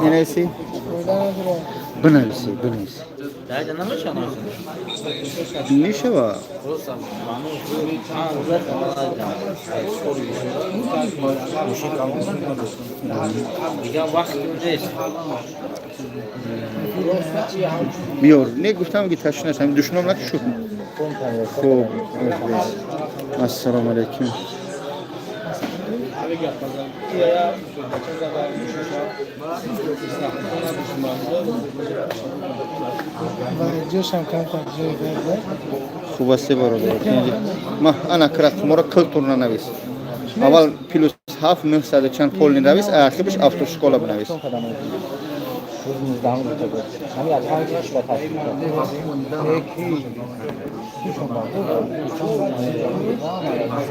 Менависӣ? Бинависӣ, бинависӣ. Мешава. Биёр, не гуфтам ки ташна аст, ҳамин душном накушуд. Хуб, ассалому алайкум. Хуб аст, бародар. Ма ана крат моро килтур нанавис. Аввал плюс 7 900 чанд пол навис, ахираш автошкола бинавис.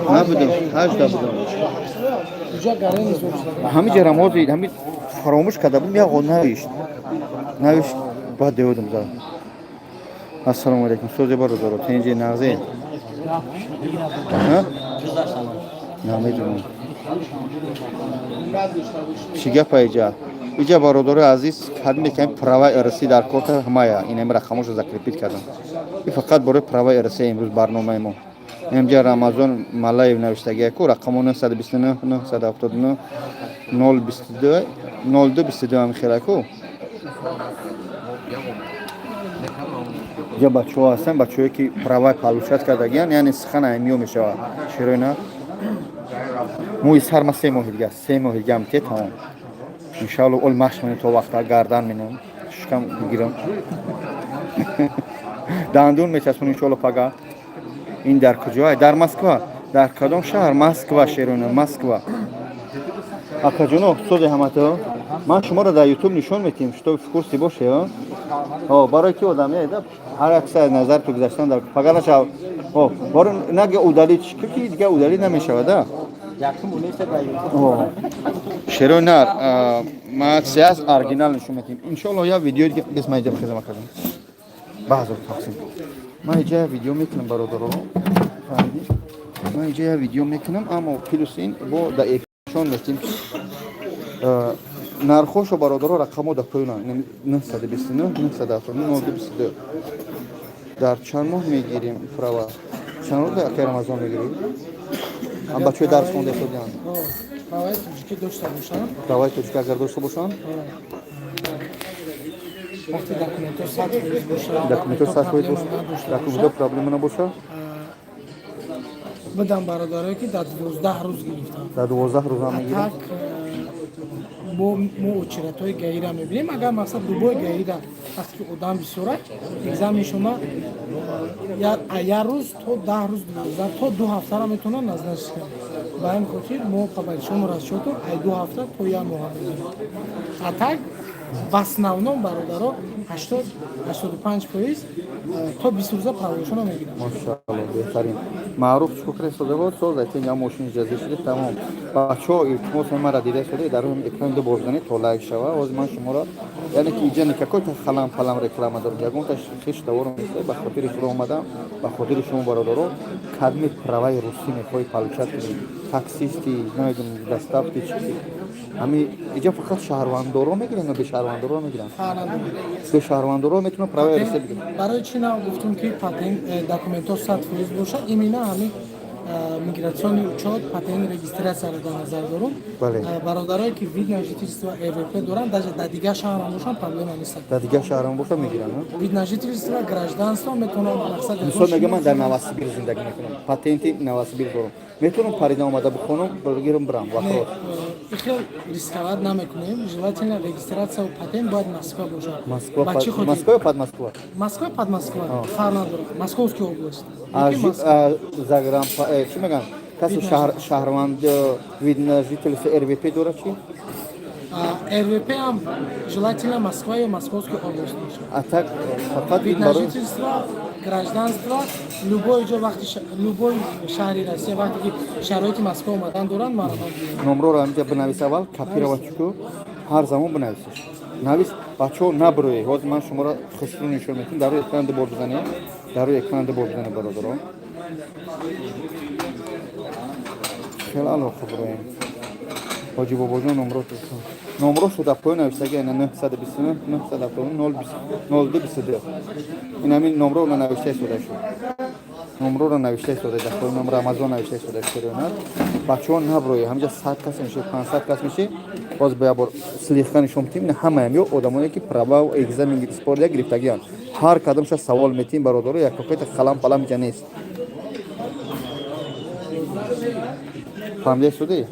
Набудам, 18 будам. Ҳамин ҷа рамози, ҳамин фаромӯш карда будам, як навишт. Навишт, баъд деодам зад. Ассалому алайкум, созе бародаро, тенҷи нағзе? Намедонам. Чӣ гапа иҷа? Иҷа, бародарои азиз, кадме ки права РС дар корта ҳамая, инами рақамошо закрепить кардам. И фақат барои права РС имрӯз барномаи мо. Инҷа Рамазон Малаев навиштагия ку рақамо 929 979 022 02 22 ҳами хела ку. Иҷа бачаҳо ҳастанд, бачаҳое ки права получать кардагиян, яъне сухан аймиё мешавад. Шерои на? Мӯи сар ма 3 моҳи дига, 3 моҳи дига те тамом. Иншаалло, ол машқ менем то вақта гардан менем, шикам бигирам. Дандун мечаспонем иншоалло пага. Ин дар куҷо? Дар Москва. Дар кадом шаҳр? Москва, шероина, Москва. Акаҷоно, сози ҳамато. Ман шуморо дар YouTube нишон метиҳем, что в курсе боше, а? Барои ки одам да ҳар як сай назар ту гузаштан дар пага нашав. О, баро нага удалить, ки дига удалить намешавад, да? Шерои нар, ма сиас оригинал нишон метиҳем. Иншоалло як видео дига бис ман иҷа бихезам, акаҷон. Баъзо тақсим. Ман иҷа як видео мекунам, бародаро. Фаҳмидӣ? Ман иҷа як видео мекунам, аммо плюс ин бо да нишон метиҳем. Нархошо, бародаро, рақамо да поёна 929 979 02 22. Дар чанд моҳ мегирем права? Чанд рӯз акай Рамазон мегирем? Ам бачаҳои дарс хонда истодианд. Праваи тоҷикӣ дошта бошанд. Праваи тоҷикӣ агар дошта бошанд? Вақте документҳо 100% бошад. Документҳо 100% бошад, документҳо проблема набошад. Бидам бародарое ки дар 12 рӯз гирифтанд. Дар 12 рӯз ҳам мегирам. Так мо очередҳои гаира мебинем, агар мақсад любой гаира вақте ки одам бисёрад, экзаменшона як рӯз то 10 рӯз, 12 то 2 ҳафтара метавонад назначить кунад. Ба ҳамин хотир мо по большому расчёту ай 2 ҳафта то як моҳа мегирем. А так в основном бародаро 80, 85% то 20 рӯза правошона мегиранд. Мошаалло, беҳтарин. Маъруф чӣ кор истода буд? Соз айтин я мошин иҷоза шуди, тамом. Бачаҳо, илтимос, мара дида истода, дар рӯи экран ду бор занед то лайк шава. Ҳозир ман шуморо, яъне ки иҷа никакой та халам палам реклама дорам, ягонта хеш товаром нест. Ба хотири худо омадам, ба хотири шумо, бародаро. Кадми праваи русӣ мехоҳӣ получать кунӣ, таксисти, намедонам, доставки, чизи, ҳами иҷа фақат шаҳрвандоро мегиранд ё бешаҳрвандоро мегиранд? Бешаҳрвандоро метавонанд праваи русия бигиранд? Барои чӣ на гуфтум ки патент, документҳо 100% бошад, именно ҳамин миграционный учет, патент, регистрацияро дар назар дорум. Бародарое ки вид на жительство, РВП доранд, даже дар дигар шаҳрам бошанд, проблема нест. Дар дигар шаҳрам бошад, мегиранд? Вид на жительство, гражданство метавонанд, мақсад. Мисол, мегӯям, ман дар Новосибир зиндагӣ мекунам, патенти Новосибир дорам, метавонам парида омада бихонам, бигирам, бирам? Вопрос. Ихел рисковать намекунем. Желательно регистрация патент бояд Москва бошад. Москва, Москва ё под Москва? Москва, под Москва фарқ надорад, Московский область. Загран чӣ мегӯянд, касе шаҳрванд вид на жительство, РВП дорад чӣ? РВП ҳам желательно Москва ё Московский область бошад. А так фақат вид на жительство, гражданство любой ҷо, вақти любой шаҳри Россия, вақте ки шароити Москва омадан доранд, марҳамат. Номроро ҳаминҷа бинавис, аввал копировать ку, ҳар замон бинависиш. Навис, бачаҳо, набурӯед. Ҳозир ман шуморо хушрӯ нишон медиҳам. Дар рӯи экран ду бор бизанед, дар рӯи экран ду бор бизанед, бародарон. Хеле алоқа буроем. Ҳоҷи Бобоҷон, номро шуда поён навиштаги, ина 929 979 02 22. Ин ҳамин номро навишта истода шуд, номроро навишта истода дар поён, ном Рамазон навишта истода шуд. Бачаҳо, наброи, ҳамҷа 100 кас меши, 500 кас меши. Боз ба як бор слегка нишон медиҳем. Ина ҳамаям ё одамоне, ки права экзамен спория гирифтагианд, ҳар кадомша савол метиҳем, бародаро. Як какой-то халам палам ҷа нест, фаҳмида истодӣ?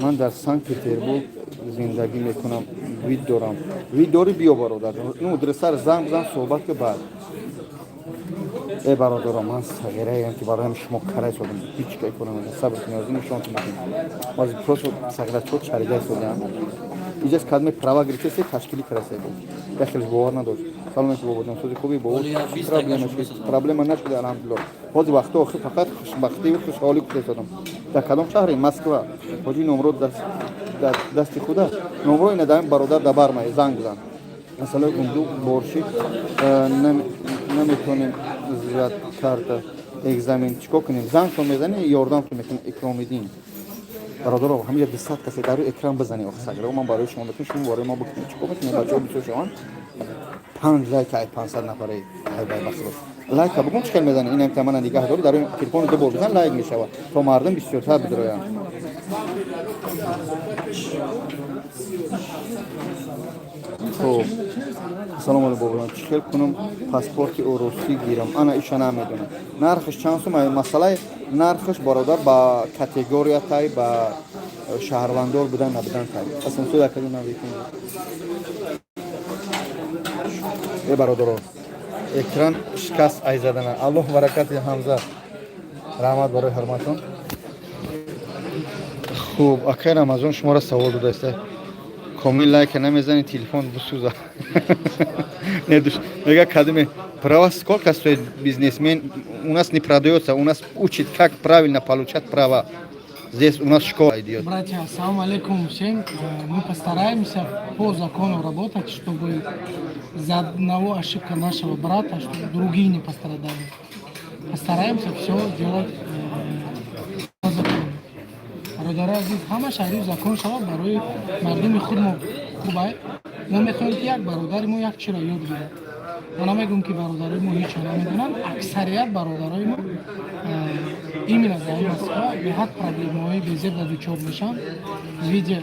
Ман дар Санкт Петербург зиндагӣ мекунам, вид дорам. Вид дорӣ, биё, бародар, ну адресар занг бизан, суҳбат ки баъд. Э, бародаро, ман сағираям, ки бароям шумо кара истодам, ҳеҷ кай кунам. Сабр кунед, озин нишон мекунем. Боз просто сағирачо чарида истодам. Иҷаз кадме права гирифтаси, ташкили карасе буд, як хелеш бовар надошт. Салом алейкум, бобоҷон, сузи хуби? Бо проблема шуд, проблема нашуда, алҳамдулилло. Ҳозир вақто охир фақат хушбахтиву хушҳолӣ гуфта истодам. Дар кадом шаҳре? Москва. Ҳоҷи, номро дасти худа, номро ина даим, бародар, дабармай, занг бизан. Ассалому алейкум, ду борши наметонем зиёд карда экзамен, чикор кунем? Зангтон мезанӣ, ёрдамтон мекунем. Икромиддин, бародаро, ҳамин 200 касе дар рӯи экран бизанед. Охи сагра, ман барои шумо мекунам, шумо барои мо бикунед. Чикор мекунем, бачаҳо бисёр шаванд? Панҷ лайк ай 500 нафаре, ай бай бахт лайка бикун. Чӣ хел мезанӣ? Инам ки мана нигаҳ дорӣ, дар рӯи телефони ду бор бизан, лайк мешавад, то мардум бисёртар бидроянд. Хуб, салом алейкум, бобоҷон, чӣ хел кунам паспорти урусӣ гирам? Ана иша намедонам, нархаш чанд сум? Масъалаи нархаш, бародар, ба категория тай, ба шаҳрвандор будан набудан тай. Асансӯ якаду навикун. Э, бародаро, экран шикаст ай задана. Аллоҳ баракати. Ҳамза, раҳмат барои ҳурматон. Хуб, акай Рамазон шуморо савол додааста. Комил, лайка намезани, телефон бисӯза. Мега, кадиме права сколько стоит? Бизнесмен у нас не продается, у нас учит, как правильно получать права. Здесь у нас школа идет. Братья, ассаламу алейкум всем. Мы постараемся по закону работать, чтобы за одного ошибка нашего брата, чтобы другие не пострадали. Постараемся все делать по закону. Бародари азиз, ҳамаш ҳарӯ закон шавад, барои мардуми худ мо хубай. Мо мехоҳем, ки як бародари мо як чиро ёд гирад. Ма намегӯм, ки бародарои мо ҳеҷ намедонанд. Аксарият бародарои мо именно дар Москва беҳад проблемаҳои безебда дучор мешаванд в виде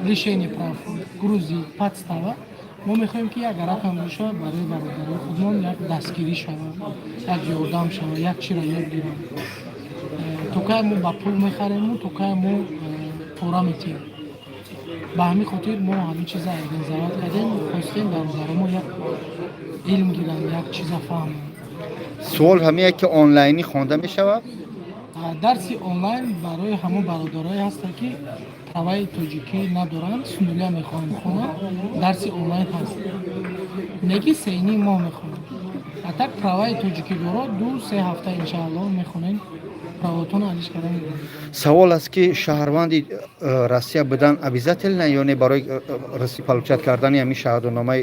лишения прав, грузи, подстава. Мо мехоҳем, ки як рақам боша барои бародарои худмон, як дастгирӣ шавад, як ёрдам шавад, як чиро ёд гиранд. То кай мо ба пул мехарему, то кай мо пора метиҳем? Ба ҳамин хотир мо ҳамин чиза организовать кардем, хостем бародаромо як илм гиранд, як чиза фаҳманд. Суол ҳамия, ки онлайнӣ хонда мешавад? Дарси онлайн барои ҳамон бародарое ҳастанд, ки праваи тоҷикӣ надоранд, с нуля мехоҳанд хонанд, дарси онлайн ҳаст, неки 3,5 моҳ мехонанд. А так праваи тоҷикӣ доро 2-3 ҳафта, иншааллоҳ, мехонем, правотонро алиш карда мегирем. Савол аст, ки шаҳрванди Россия будан обязательно ё не барои получать кардани ҳамин шаҳодатномаи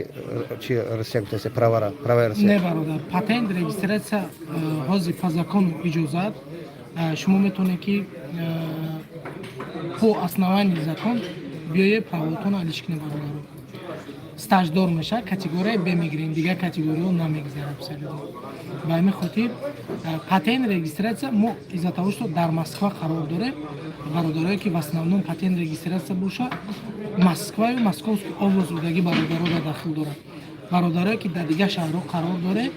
чи Россия гуфтасе, правара, праваи Россия? Не, бародар, патент регистрация ҳозир по закону иҷозат, шумо метавонед, ки по основании закон биёе, правотонро алиш кунед. Бародаро, стаждор мешавад, категорияи Б мегирем, дигар категориҳо намегузарад абсолютно. Ба ҳамин хотир патент регистрация мо из-за того, что дар Москва қарор дорем, бародарое, ки в основном патент регистрация боша, Москваю Московский область будаги бародаро дахл дорад. Бародарое, ки дар дигар шаҳрҳо қарор доред,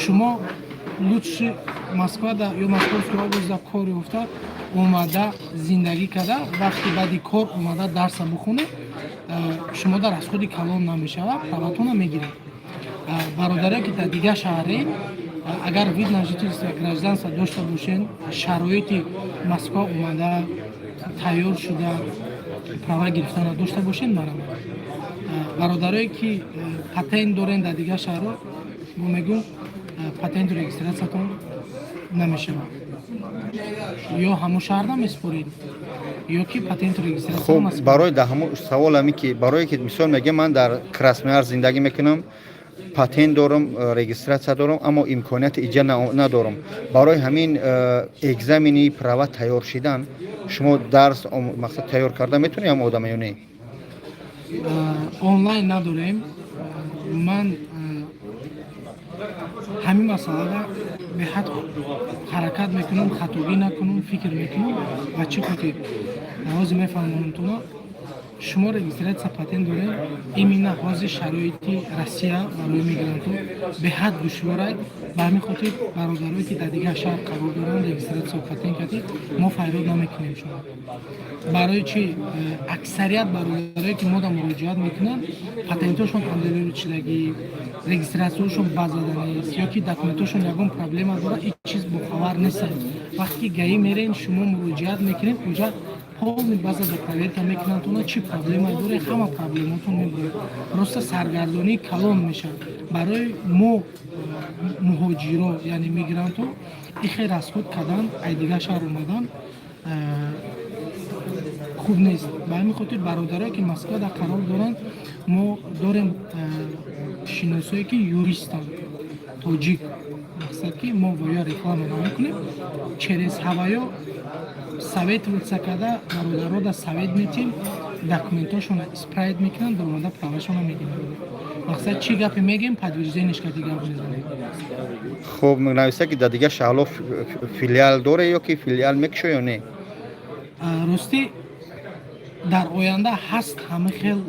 шумо лучше Москвада ё Московский областьда кор ёфта омада, зиндагӣ карда, вақти баъди кор омада дарса бихонед, шумо дар расходи калон намешавад, праватона мегиред. Бародаре, ки дар дигар шаҳре, агар вид на жительство, гражданство дошта бошед, шароити Москва омада, тайёр шуда, права гирифтана дошта бошед, марамад. Бародарое, ки патент дорен дар дигар шаҳрҳо, мо мегӯм, патенту регистрациятон намешавад, ё ҳамон шаҳр намеспоред, ё ки патенту регистрация. Хуб, барои дар ҳамон савол ҳаме, ки барое ки мисол мегӯям, ман дар Краснояр зиндагӣ мекунам. Патент дорам, регистрация дорам, аммо имконияти иҷа надорам. Барои ҳамин экзамени права тайёр шидан шумо дарс, мақсад, тайёр карда метавонед ҳам одама ё не? Онлайн надорем. Ман ҳамин масъалада беҳад ҳаракат мекунам, хатогӣ накунам, фикр мекунам. Ва чӣ хотир, ҳозир мефаҳмонамтона. Шумо регистрация, патент дорем, именно ҳозир шароити Россия барои мигрантҳо беҳад душворай. Ба ҳамин хотир бародарое, ки дар дигар шаҳр қарор доранд, регистрация, патент кардед, мо файрод намекунем шумо. Барои чи? Аксарият бародарое, ки мо да муроҷиат мекунанд, патентҳошон аннулировать шудагӣ, регистрация шон базада нест ё ки документҳошон ягон проблема дорад, ҳеҷ чиз бохабар нестанд. Вақте ки ГАИ мерен, шумо муроҷиат мекунед, уҷа полный база да проверка мекунанд, она чӣ проблема доред, ҳама проблемотон мебурад. Просто саргардонии калон мешавад барои мо, муҳоҷиро, яъне мигрантҳо. Ихе расход кардан, ай дигар шаҳр омадан хуб нест. Ба ҳамин хотир бародарое, ки Москвада қарор доранд, мо дорем шиносое, ки юристанд, тоҷик. Мақсад, ки мо воя реклама намекунем, через ҳаваё советоваться карда, бародарода совет метиҳем, документҳошона исправить мекунанд, даромада правашона мегиранд. Мақсад, чӣ гапе мегем, подтверждение ш карди гап мезанем. Хуб, нависта, ки дар дигар шаҳрҳо филиал доре ё ки филиал мекушо ё не? Ростӣ, дар оянда ҳаст ҳама хел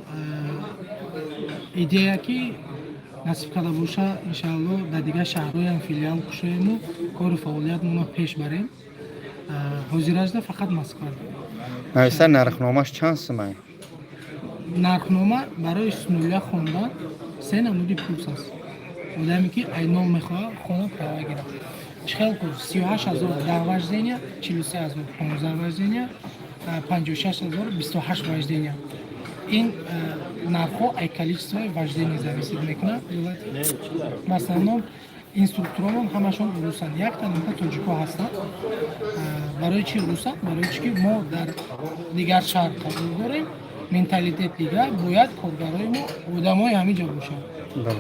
идея, ки насиб карда боша, иншаалло, дар дигар шаҳрҳоям филиал кушоему, кору фаъолиятмонро пеш барем. Ҳозиражда фақат Москва. Нависта, нархномаш чанд сумай? Нархнома барои с нуля хондан се намуди курс аст. Одаме, ки ай нол мехоҳад хона, права гирад, чӣ хел курс: 38 000 10 вождения, 43 000 15 вождения, 56 000 28 вождения. Ин нархҳо ай количествои вождения зависит мекунад. В основном инструкторомон ҳамашон русанд, якта нимта тоҷикҳо ҳастанд. Барои чӣ русанд? Барои чӣ ки мо дар дигар шаҳр қарор дорем, менталитет дигар, бояд коргарои мо одамои ҳамин ҷо бошанд,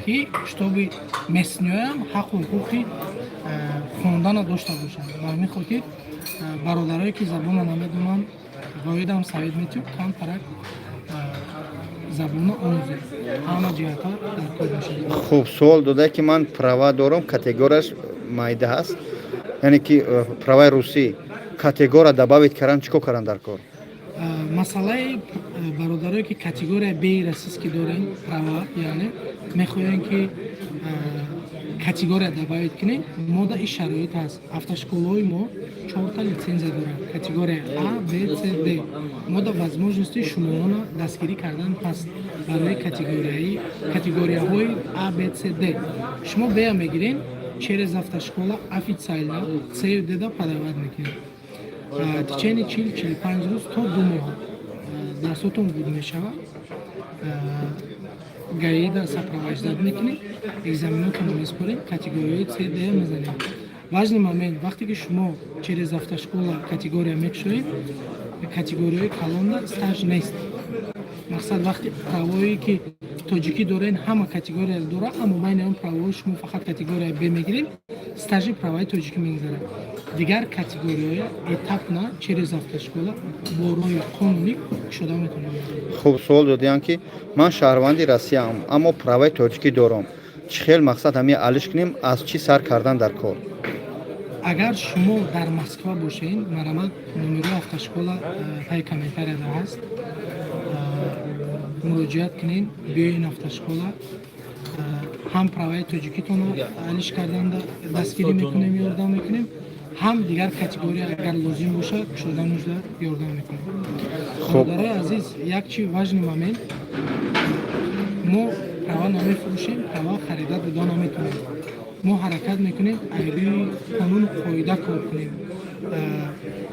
ки чтобы местный оям ҳаққу ҳуқуқи хондана дошта бошанд. Ба ҳамин хотир бародарое, ки забонро намедонанд, воидам совет метиҳем, камтарак забонро омӯзед, ҳама ҷиҳатҳо дар кор мешавад. Хуб, суол додае, ки ман права дорам, категорияш майда ҳаст, яъне ки праваи русӣ, категория добавить кардан, чӣ кор кардан дар кор? Масъалаи бародарое, ки категория Б российский дорем права, яъне мехоҳем, ки категория добавить кунем, мода ин шароит ҳаст. Автошколаҳои мо чорта лицензия доранд: категория А, Б, С, Д. Мода возможности шумоона дастгирӣ кардан ҳаст барои категорияҳои А, Б, С, Д. Шумо Б мегирем, через автошкола официально С, Д да подавать мекунем. Течение 40-45 рӯз то 2 моҳ дарсотон буд мешавад. ГАИда сопровождать мекунем, экзаменотонро меспорем, категорияи С, Д мезанем. Важный момент: вақте ки шумо через автошкола категория мекушоед, категорияи калонда стаж нест. Мақсад, вақти правое, ки тоҷикӣ дорен, ҳама категория дора, аммо байни он правои шумо фақат категория Б мегирем, стажи праваи тоҷикӣ мегузарад. Дигар категорияҳоя этапно через автошкола бо роҳи қонунӣ кушода метавонем. Хуб, суол додиям, ки ман шаҳрванди Россияам, аммо праваи тоҷикӣ дорам. Чӣ хел, мақсад, ҳамин алиш кунем, аз чӣ сар кардан дар кор? Агар шумо дар Москва бошед, марамат, номерои автошкола таи комментарияда ҳаст, муроҷиат кунед, биёен автошкола. Ҳам праваи тоҷикитонро алиш карданда дастгирӣ мекунем, ёрдам мекунем, ҳам дигар категория агар лозим бошад, кушода нужда ёрдам мекунем. Бародарои азиз, як чи важный момент: мо права намефурӯшем, права харида дода наметавонем. Мо ҳаракат мекунем аз рӯи қонуну қоида кор кунем.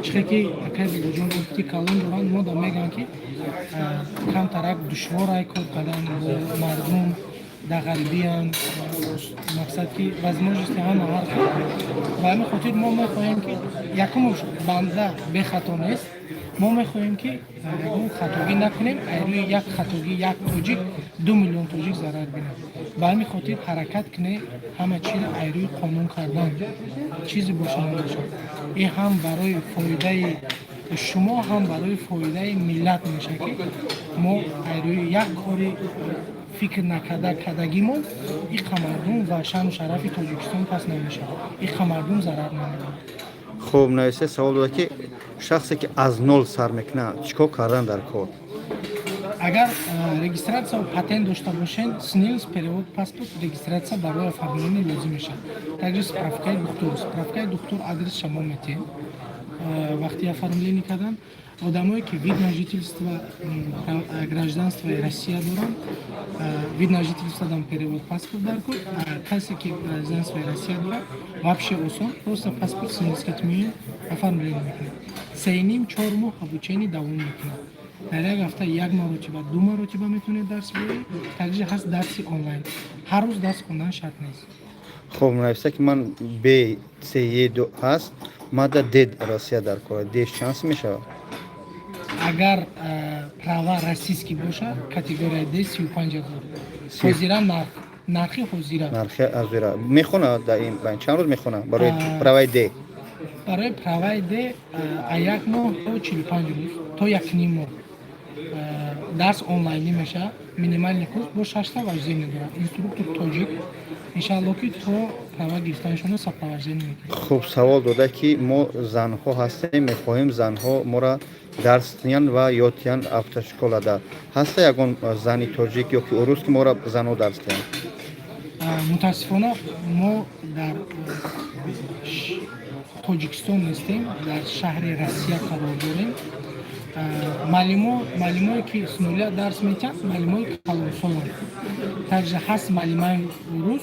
Чихе ки акай Бобоҷон гуфти, калон доранд, мо да мегӯянд, ки камтарак душворай кор кардан бо мардум дар ғарибиянд. Мақсад, ки возможности ҳама ҳар хел. Ба ҳамин хотир мо мехоҳем, ки якумуш, банда бехато нест, мо мехоҳем, ки ягон хатогӣ накунем. Аз рӯи як хатогӣ як тоҷик 2 миллион тоҷик зарар бинад. Ба ҳамин хотир ҳаракат кунед ҳама чиро айрӯи қонун кардан, чизе боша набошад. Ин ҳам барои фоидаи шумо, ҳам барои фоидаи миллат мешавад, ки мо айрӯи як кори фикр накарда кардагимон иқа мардум ва шаъну шарафи Тоҷикистон пас намешавад, иқа мардум зарар намебарад. Хуб, нависта савол дода, ки шахсе ки аз нол сар мекунад, чӣ кор кардан дар кор? Агар регистрация патент дошта бошед, СНИЛС, перевод, паспорт, регистрация барои оформление лозим мешавад. Также справкаи духтур. Справкаи духтур адрес шумо метиҳед вақти оформление кардан. Одамое ки вид на жительство, гражданствои Россия доранд, вид на жительство дан перевод паспорт дар кор. Касе ки гражданствои Россия дорад, вообще осон, просто паспорт, СНИЛС меояд, оформление мекунад. 3,5-4 моҳ обучение давом мекунад. Дар як ҳафта як маротиба, ду маротиба метавонед дарс биёед. Также ҳаст дарси онлайн, ҳар рӯз дарс хондан шарт нест. Хуб, нависта ки ман Б, С, Е ҳаст, мада Д Россия дар кор, Д чанд мешавад? Агар права российский бошад, категорияи Д 35 000 ҳозира нарх, нархи ҳозира. Нархи ҳозира. Мехонад дар ин байн чанд рӯз мехонад барои праваи Д? Барои праваи Д а як моҳ то 45 рӯз, то 1,5 моҳ. Дарс онлайнӣ мешавад, минимальный курс бо шашта вождение дорад, инструктор тоҷик. Иншаалло, ки то права гирифтанашона сопровождение мекунад. Хуб, савол дода, ки мо занҳо ҳастем, мехоҳем занҳо мора дарс диҳанд ва ёд диҳанд. Автошколада ҳаста ягон зани тоҷик ё ки урус, ки мора занҳо дарс диҳанд? Мутаассифона, мо дар Тоҷикистон нестем, дар шаҳри Россия қарор дорем. Маълимое ки с нуля дарс метиҳанд, маълимои калонсоланд. Также ҳаст маълимаи рус,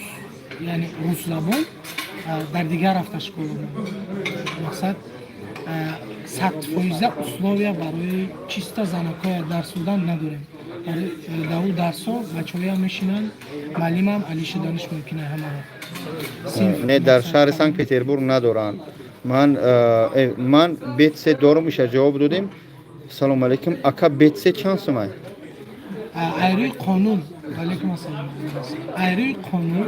яъне русзабон, дар дигар автошкола. Мақсад, 100% условия барои чиста занакоя дарс додан надорем. Дар ӯ дарсҳо бачаҳоям мешинанд, маълимам али шуданаш мумкин ҳама вақт. Не, дар шаҳри Санкт Петербург надоранд. Ман БЦ дорум, иша ҷавоб додем. Салому алейкум, ака, БЦ чанд сумай? Айрӯи қонун, алейкум ассалом, айрӯи қонун,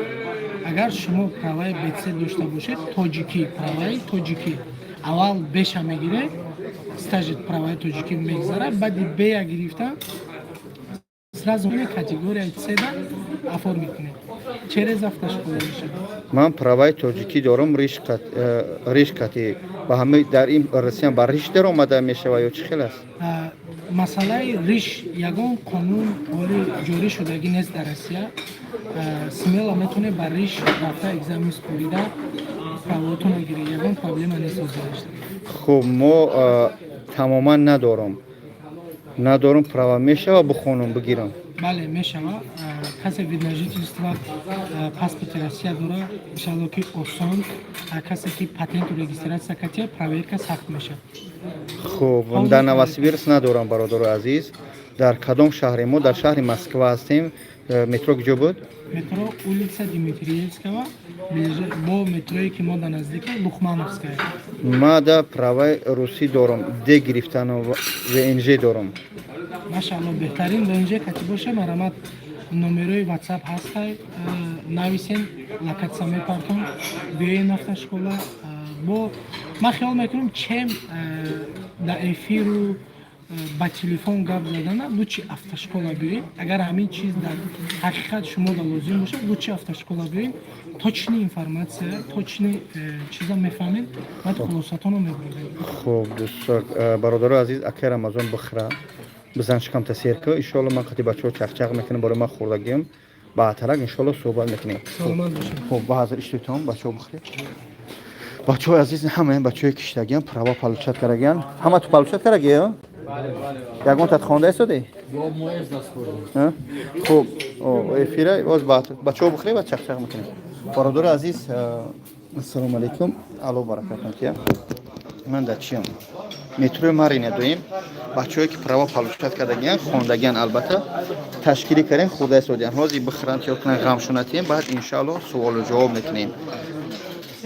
агар шумо праваи БЦ дошта бошед, тоҷикӣ, праваи тоҷикӣ, аввал беша мегиред, стажит праваи тоҷикӣ мегзарад, баъди бея гирифта сразу категорияи Цда оформить кунед, через автошкола мешавад. Ман праваи тоҷикӣ дорум, риш кати ба ҳама дар ин Россия ба риш даромада мешавад ё чӣ хел аст? Масъалаи риш ягон қонун ҳоли ҷорӣ шудагӣ нест дар Россия. Смело метавонед ба риш рафта, экзамен супорида, правотонро гиред, ягон проблема нест ҳозираш. Хуб, мо тамоман надорум права, мешава бихонум, бигирам? Бале, мешава. Касе вид на жительство, паспорти Россия дора, иншалло, ки осон. Касе ки патенту регистрация катия, проверка сахт мешавад. Хуб, дар Новосибирск надорам. Бародари азиз, дар кадом шаҳре? Мо дар шаҳри Москва ҳастем. Метро куҷо буд? Метро улица Дмитриевского, бо метрое ки мо дар наздика, Лухмановская. Мада праваи русӣ дорум, Д гирифтану ВНЖ дорум. Машаалло, беҳтарин. ВНЖ кати боша, марамат, номерои WhatsApp ҳастай, нависен, локация мепартон, биёен автошкола. Бо ман хиёл мекунам, чем дар эфиру ба телефон гап задана, лучше автошкола биёед. Агар ҳамин чиз дар ҳақиқат шумода лозим бошад, лучше автошкола биёед, точный информация, точный чиза мефаҳмед, баъд хулосатонро мебуред. Хуб, дӯстон, бародарои азиз, акай Рамазон бихӯра, бизан шикамта сер ка. Иншоалло, ман қати бачаҳо чақчақ мекунам, барои ман хӯрдагиам баъдтарак иншоалло суҳбат мекунем. Саломат бошед. Хуб, ба ҳазр иштитон, бачаҳо, бихӯред. Бачаҳои азиз, ҳамаи бачаҳои киштагиан права получать карагиан. Ҳама ту получать карагиё? Ягон тат хонда истоди? Хуб, эфира боз бачаҳо бихӯред ва чақчақ мекунем. Бародари азиз, ассалому алайкум, алло баракат накия. Ман дар чиям? Метрои Марина доим. Бачаҳое ки права получать кардагиян, хондагиян, албатта, ташкилӣ кардем, хурда истодиян. Ҳозир бихӯранд, тиёр кунанд, ғамшонатием, баъд иншаалло суолу ҷавоб мекунем.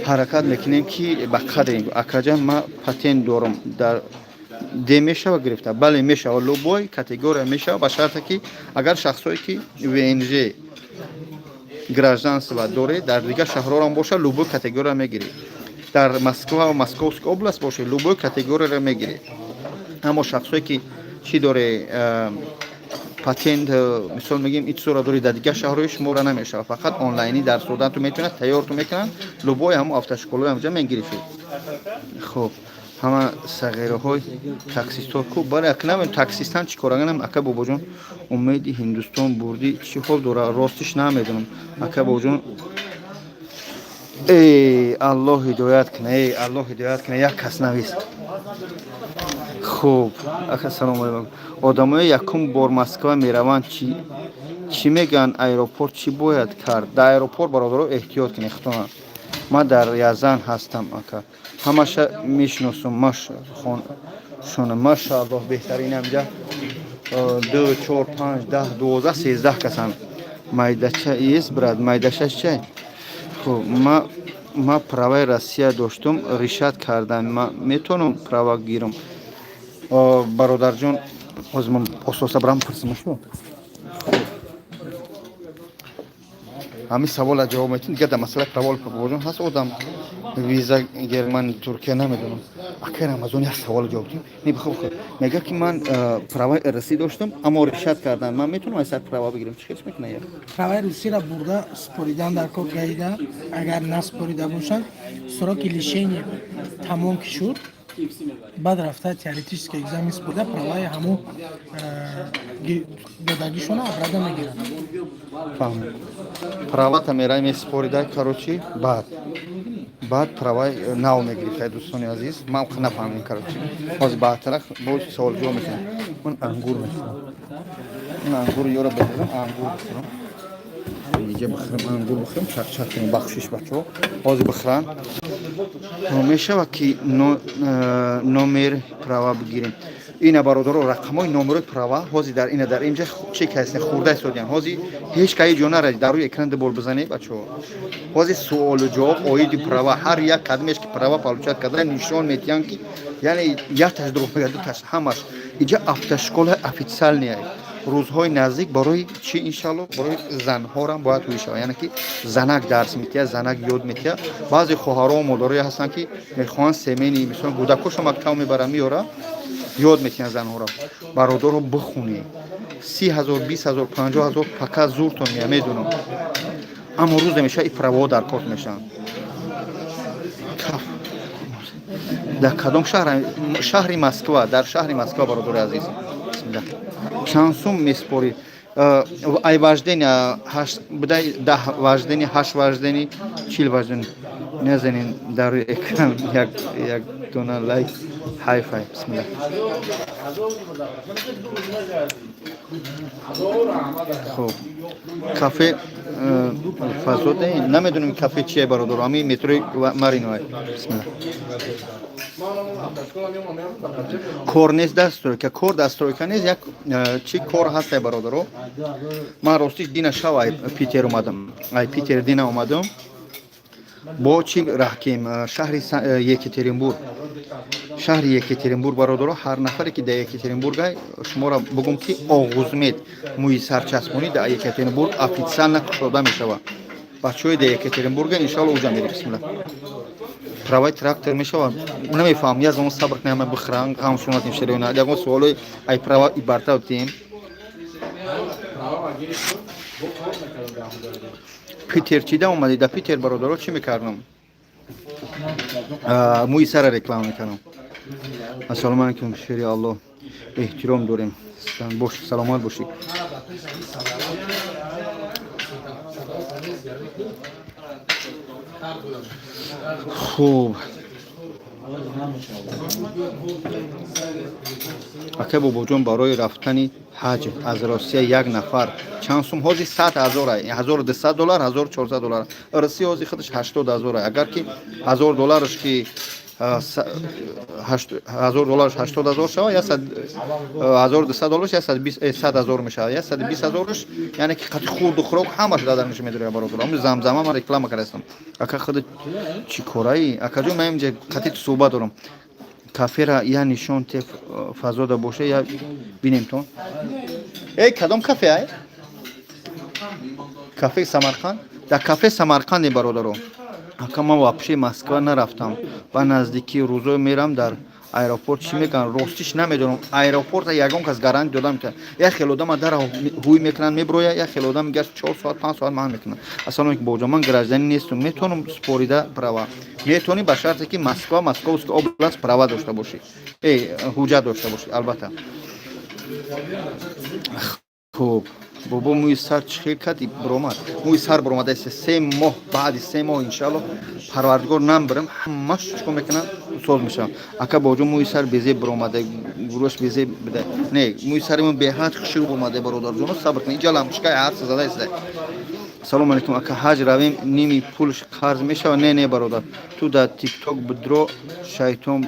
Ҳаракат мекунем, ки ба қадри. Акаҷан, ман патент дорум, дар Д мешава гирифта? Бале, мешава, любой категория мешава, ба шарте ки агар шахсое ки ВНЖ Гражданство дорӣ, дар дигар шаҳрҳоам боша, любой категория мегирӣ. Дар Москва ва Московская область боша, любой категорияро мегирӣ. Аммо шахсое ки чӣ доре, патент, мисол мегӯем, ин чизоро дорӣ, дар дигар шаҳрҳои шуморо намешавад. Фақат онлайнӣ дарс додан ту метавонад, тайёрту мекунанд, любой ҳамон автошколаи ҳамҷа мегирифӣ. Хуб, ҳама сағираҳои таксистҳо ку? Бале, ака, намедонам, таксистан чӣ кораганам. Ака Бобоҷон, Умеди Ҳиндустон бурдӣ, чӣ ҳол дора? Ростиш, намедонам, ака Бобоҷон. Эй, Аллоҳ ҳидоят кина, эй, Аллоҳ ҳидоят кина. Як кас навист. Хуб, ака, салому алайкум. Одамои якум бор Москва мераванд, чӣ мегӯянд? Аэропорт чӣ бояд кард? Дар аэропорт, бародаро, эҳтиёт кунед худтона. Ман дар Рязан ҳастам, ака, ҳамаша мешиносум шона. Машааллоҳ, беҳтарин. Амҷа ду, чор, панҷ, 10, 12, 13 касанд. Майдача есть, брат, майдачаш чай. Хуб, ма праваи Россия доштум, лишать кардам, ма метавонам права гирам? Бародарҷон, ҳозир ман ососа барам пурсимашу, ҳамин савола ҷавоб метин. Дигар дар масъалаи права бобоҷон ҳаст, одам виза Германия, Туркия, намедонам. Акай Рамазон, як савола ҷавоб дим. Не, бихо, бихо. Мега ки ман праваи РС доштам, аммо лишать кардан, ман метавонам аз сар права бигирам? Чӣ хел мекунам я? Праваи русиро бурда споридан дар кор гаида. Агар наспорида бошанд, сроки лишения тамом ки шуд, баъд рафта теоретический экзамен спорида, праваи ҳамун додагишона обратно мегиранд. Фаҳмид. Правата мерай, меспорида, короче, баъд праваи нав мегирифта. Дӯстони азиз, ман нафаҳмидем, короче. Ҳозир баъдтарак боз савол ҷавоб мекунам. Ман ангур мехӯрам. Ин ангур ёра бихӯрам, ангур бихӯрам, инҷа бихӯрам, ангур бихӯрам, чақчақ кунем. Бахшиш, бачаҳо, ҳозир бихӯрам. Мешавад ки номер права бигирем? Ина, бародаро, рақамҳои номерои права ҳозир дар ина, дар инҷа чӣ касе хурда истодиян. Ҳозир ҳеҷ каи ҷо наради, дар рӯи экран дубор бизанед, бачаҳо. Ҳозир суолу ҷавоб оиди права, ҳар як кадмеш ки права получать карда, нишон метиҳанд, ки яъне якташ дурӯғ мегӯяд, дуташ, ҳамаш. Инҷа автошкола официальная. Рӯзҳои наздик барои чӣ, иншалло, барои занҳорам бояд ҳуй шавад, яъне ки занак дарс метиҳад, занак ёд метиҳад. Баъзе хоҳаро, модарое ҳастанд, ки мехоҳанд семейный, мисол, кӯдакошо мактаб мебаранд, меёрад, ёд метиҳанд занҳоро. Бародаро, бихунед. 30 000, 20 000, 50 000 пока зуртон мея, медунам, аммо рӯзе мешавад, и праваҳо дар кор мешаванд. Дар кадом шаҳр? Шаҳри Москва, дар шаҳри Москва, бародари азиз. Бисмиллаҳ. Чанд сум меспорӣ? Ай вождения будай, 10 вождения, ҳашт вождения, 40 вождения. Назанин дар рӯи экран як як дона лайк, ҳайф ҳай. Бисмиллаҳ. Хуб, кафе фазоде, намедонем кафе чие, бародаро, ҳамин метрои Марино. Бисмиллаҳ. Кор нест дар стройка? Кор дар стройка нест, як чӣ кор ҳасте, бародаро. Ман ростиш дина шав ай Питер омадам, ай Питер дина омадам. Бо чӣ раҳкем? Шаҳри Екатеринбург, шаҳри Екатеринбург. Бародаро, ҳар нафаре ки дар Екатеринбургай, шуморо бугум, ки Оғузмед мӯи сарчаспонӣ дар Екатеринбург официально кушода мешавад. Бачаҳои дар Екатеринбурга, иншалло, уҷа мерем. Бисмилла. Праваи трактор мешавад? Намефаҳмам. Як замон сабр кунем, ҳама бихӯранд, ғамшонатем, шерона. Ягон суолои ай права ибарта битем. Питер чида омадӣ? Дар Питер, бародаро, чӣ мекардам? Мӯи сара реклама мекардам. Ассалому алайкум, шери Аллоҳ, эҳтиром дорем. Бош, саломат бошӣ. Хуб, акай Бобоҷон, барои рафтани ҳаҷ аз Россия як нафар чанд сум? Ҳозир 100 000, 1200 доллар, 1400 доллар. Россия ҳозир худаш 80 000. Агар ки 1000 доллараш, ки 1000 доллараш 80 000 шавад, 1200 доллараш 100 000 мешавад, 120 000-аш, яъне ки қати хурду хӯрок ҳамаш дадарниш медорад. Бародар, ами замзама ман реклама кардастам. Ака, худ чӣ кораи? Акаҷон, ман инҷа қати суҳбат дорам. Кафера я нишон те, фазода боша, я бинем тон. Эй, кадом кафе ай? Кафеи Самарқанд. Дар кафе Самарқанде, бародаро. Ака, ман вообще Москва нарафтам, ба наздикии рӯзо мерам. Дар аэропорт чӣ мекунам, ростиш намедонам. Аэропорта ягон кас гарант дода метавонад. Як хел одама дар ҳуй мекунанд, меброя, як хел одам мегӯяд, 4 соат, 5 соат маҳн мекунанд. Ассалому алейкум, бобоҷон, ман гражданин нестам, метавонам спорида права? Метавонӣ, ба шарте ки Москва, Московская область права дошта бошӣ, ҳуҷҷат дошта бошӣ, албатта. Хуб, бобо, мӯи сар чӣ хел кади биромад? Мӯи сар биромада, 3 моҳ, баъди 3 моҳ, иншаалло, Парвардигор нам бирам, ҳамаш чикор мекунам, соз мешавам. Ака, бобоҷон, мӯи сар безеб биромада, гурӯш безеб бида. Не, мӯи сари ман беҳад хушук омада, бародарҷоно, сабр кунед, инҷа лампочкаи ҳарс зада иста. Салому алейкум, ака, ҳаҷ равем, ними пулш қарз мешавад? Не, не, бародар, ту дар Тикток бидро, шайтон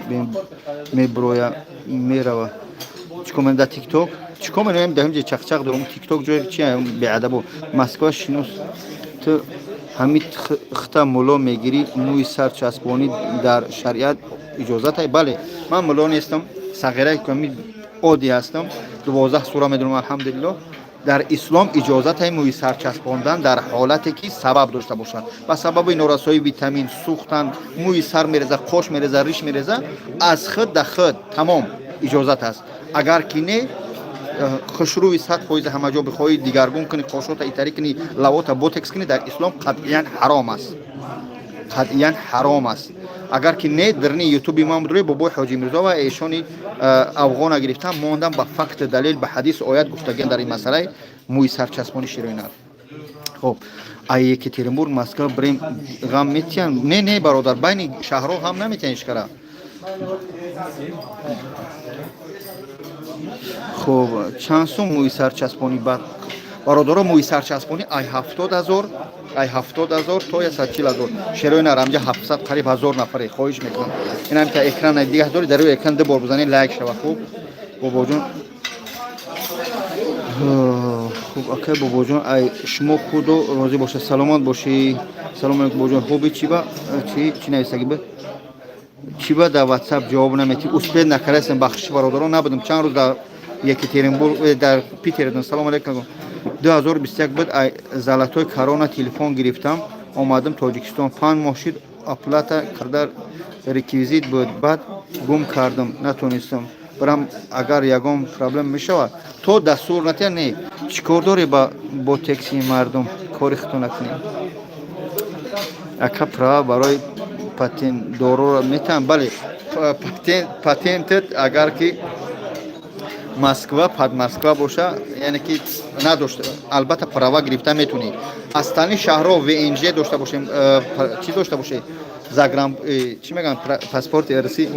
меброя, мерава. Чикор менам дар Тикток? Чикор менам дар ҳамҷа? Чақчақ дорум. Тикток ҷои чи беадабо. Москва шинос, ту ҳамин хита мулло мегирӣ. Мӯи сар часпонӣ дар шариат иҷозатай? Бале, ман мулло нестам, сағира ами оддӣ ҳастам, 12 сура медонам, алҳамдулилло. Дар ислом иҷозатай мӯи сар часпондан дар ҳолате ки сабаб дошта бошад, ба сабаби норасоии витамин, сӯхтан, мӯи сар мереза, қош мереза, риш мереза, аз худ да худ тамом иҷозат аст. Агар ки не, хушрӯи 100% ҳама ҷо бихоҳӣ дигаргун кунӣ, қошота итарӣ кунӣ, лавота ботекс кунӣ, дар ислом қатъиян ҳаром аст, қатъиян ҳаром аст. Агар ки не, дарни Ютуби ман будрои бобои Ҳоҷи Мирзо ва эшони афғона гирифтам, мондам, ба факт, далел, ба ҳадис, оят гуфтагиан дар ин масъалаи мӯи сарчаспони широинар. Хоб, ай Екатеринбург Москва бирем, ғам метиҳанд? Не, не, бародар, байни шаҳрҳо ҳам наметиҳанд ишкара. Хуб, чанд сум мӯи сарчаспонӣ? Бад, бародаро, мӯи сарчаспонӣ ай 70 000, ай 70 000 то 140 000. Шерои нарамҷа 700 қариб ҳазор нафаре, хоҳиш мекунам, инам та экран дигаҳ дори, дар рӯи экран ду бор бизанед, лайк шава. Хуб, бобоҷон, хуб, акай, бобоҷон, ай шумо худо розӣ бошад, саломат бошӣ. Салом алейкум, бобоҷон, хуби? Чиба чи нависагӣ ба чӣ ба дар Ватсап ҷавоб наметӣ? Успеть накардастем, бахшиши бародарон, набудам чанд рӯз дар Екатеринбург, дар Питер. Салом алейкум, 2021 буд, ай Золотой Корона телефон гирифтам, омадам Тоҷикистон, 5 моҳ шид, оплата карда, реквизит буд, баъд гум кардам, натонистам барам. Агар ягон проблема мешавад, то дастур натия. Не, чӣ кор дорӣ ба ботексии мардум? Кори худто накунем. Ака, права барои патентдороро метавон? Бале, патентет агар ки Москва, под Москва боша, яъне ки надошта, албатта права гирифта метавонӣ. Остальные шаҳрҳо ВНЖ дошта бошем, чӣ дошта бошед, загран, чӣ мегӯянд, паспорти русӣ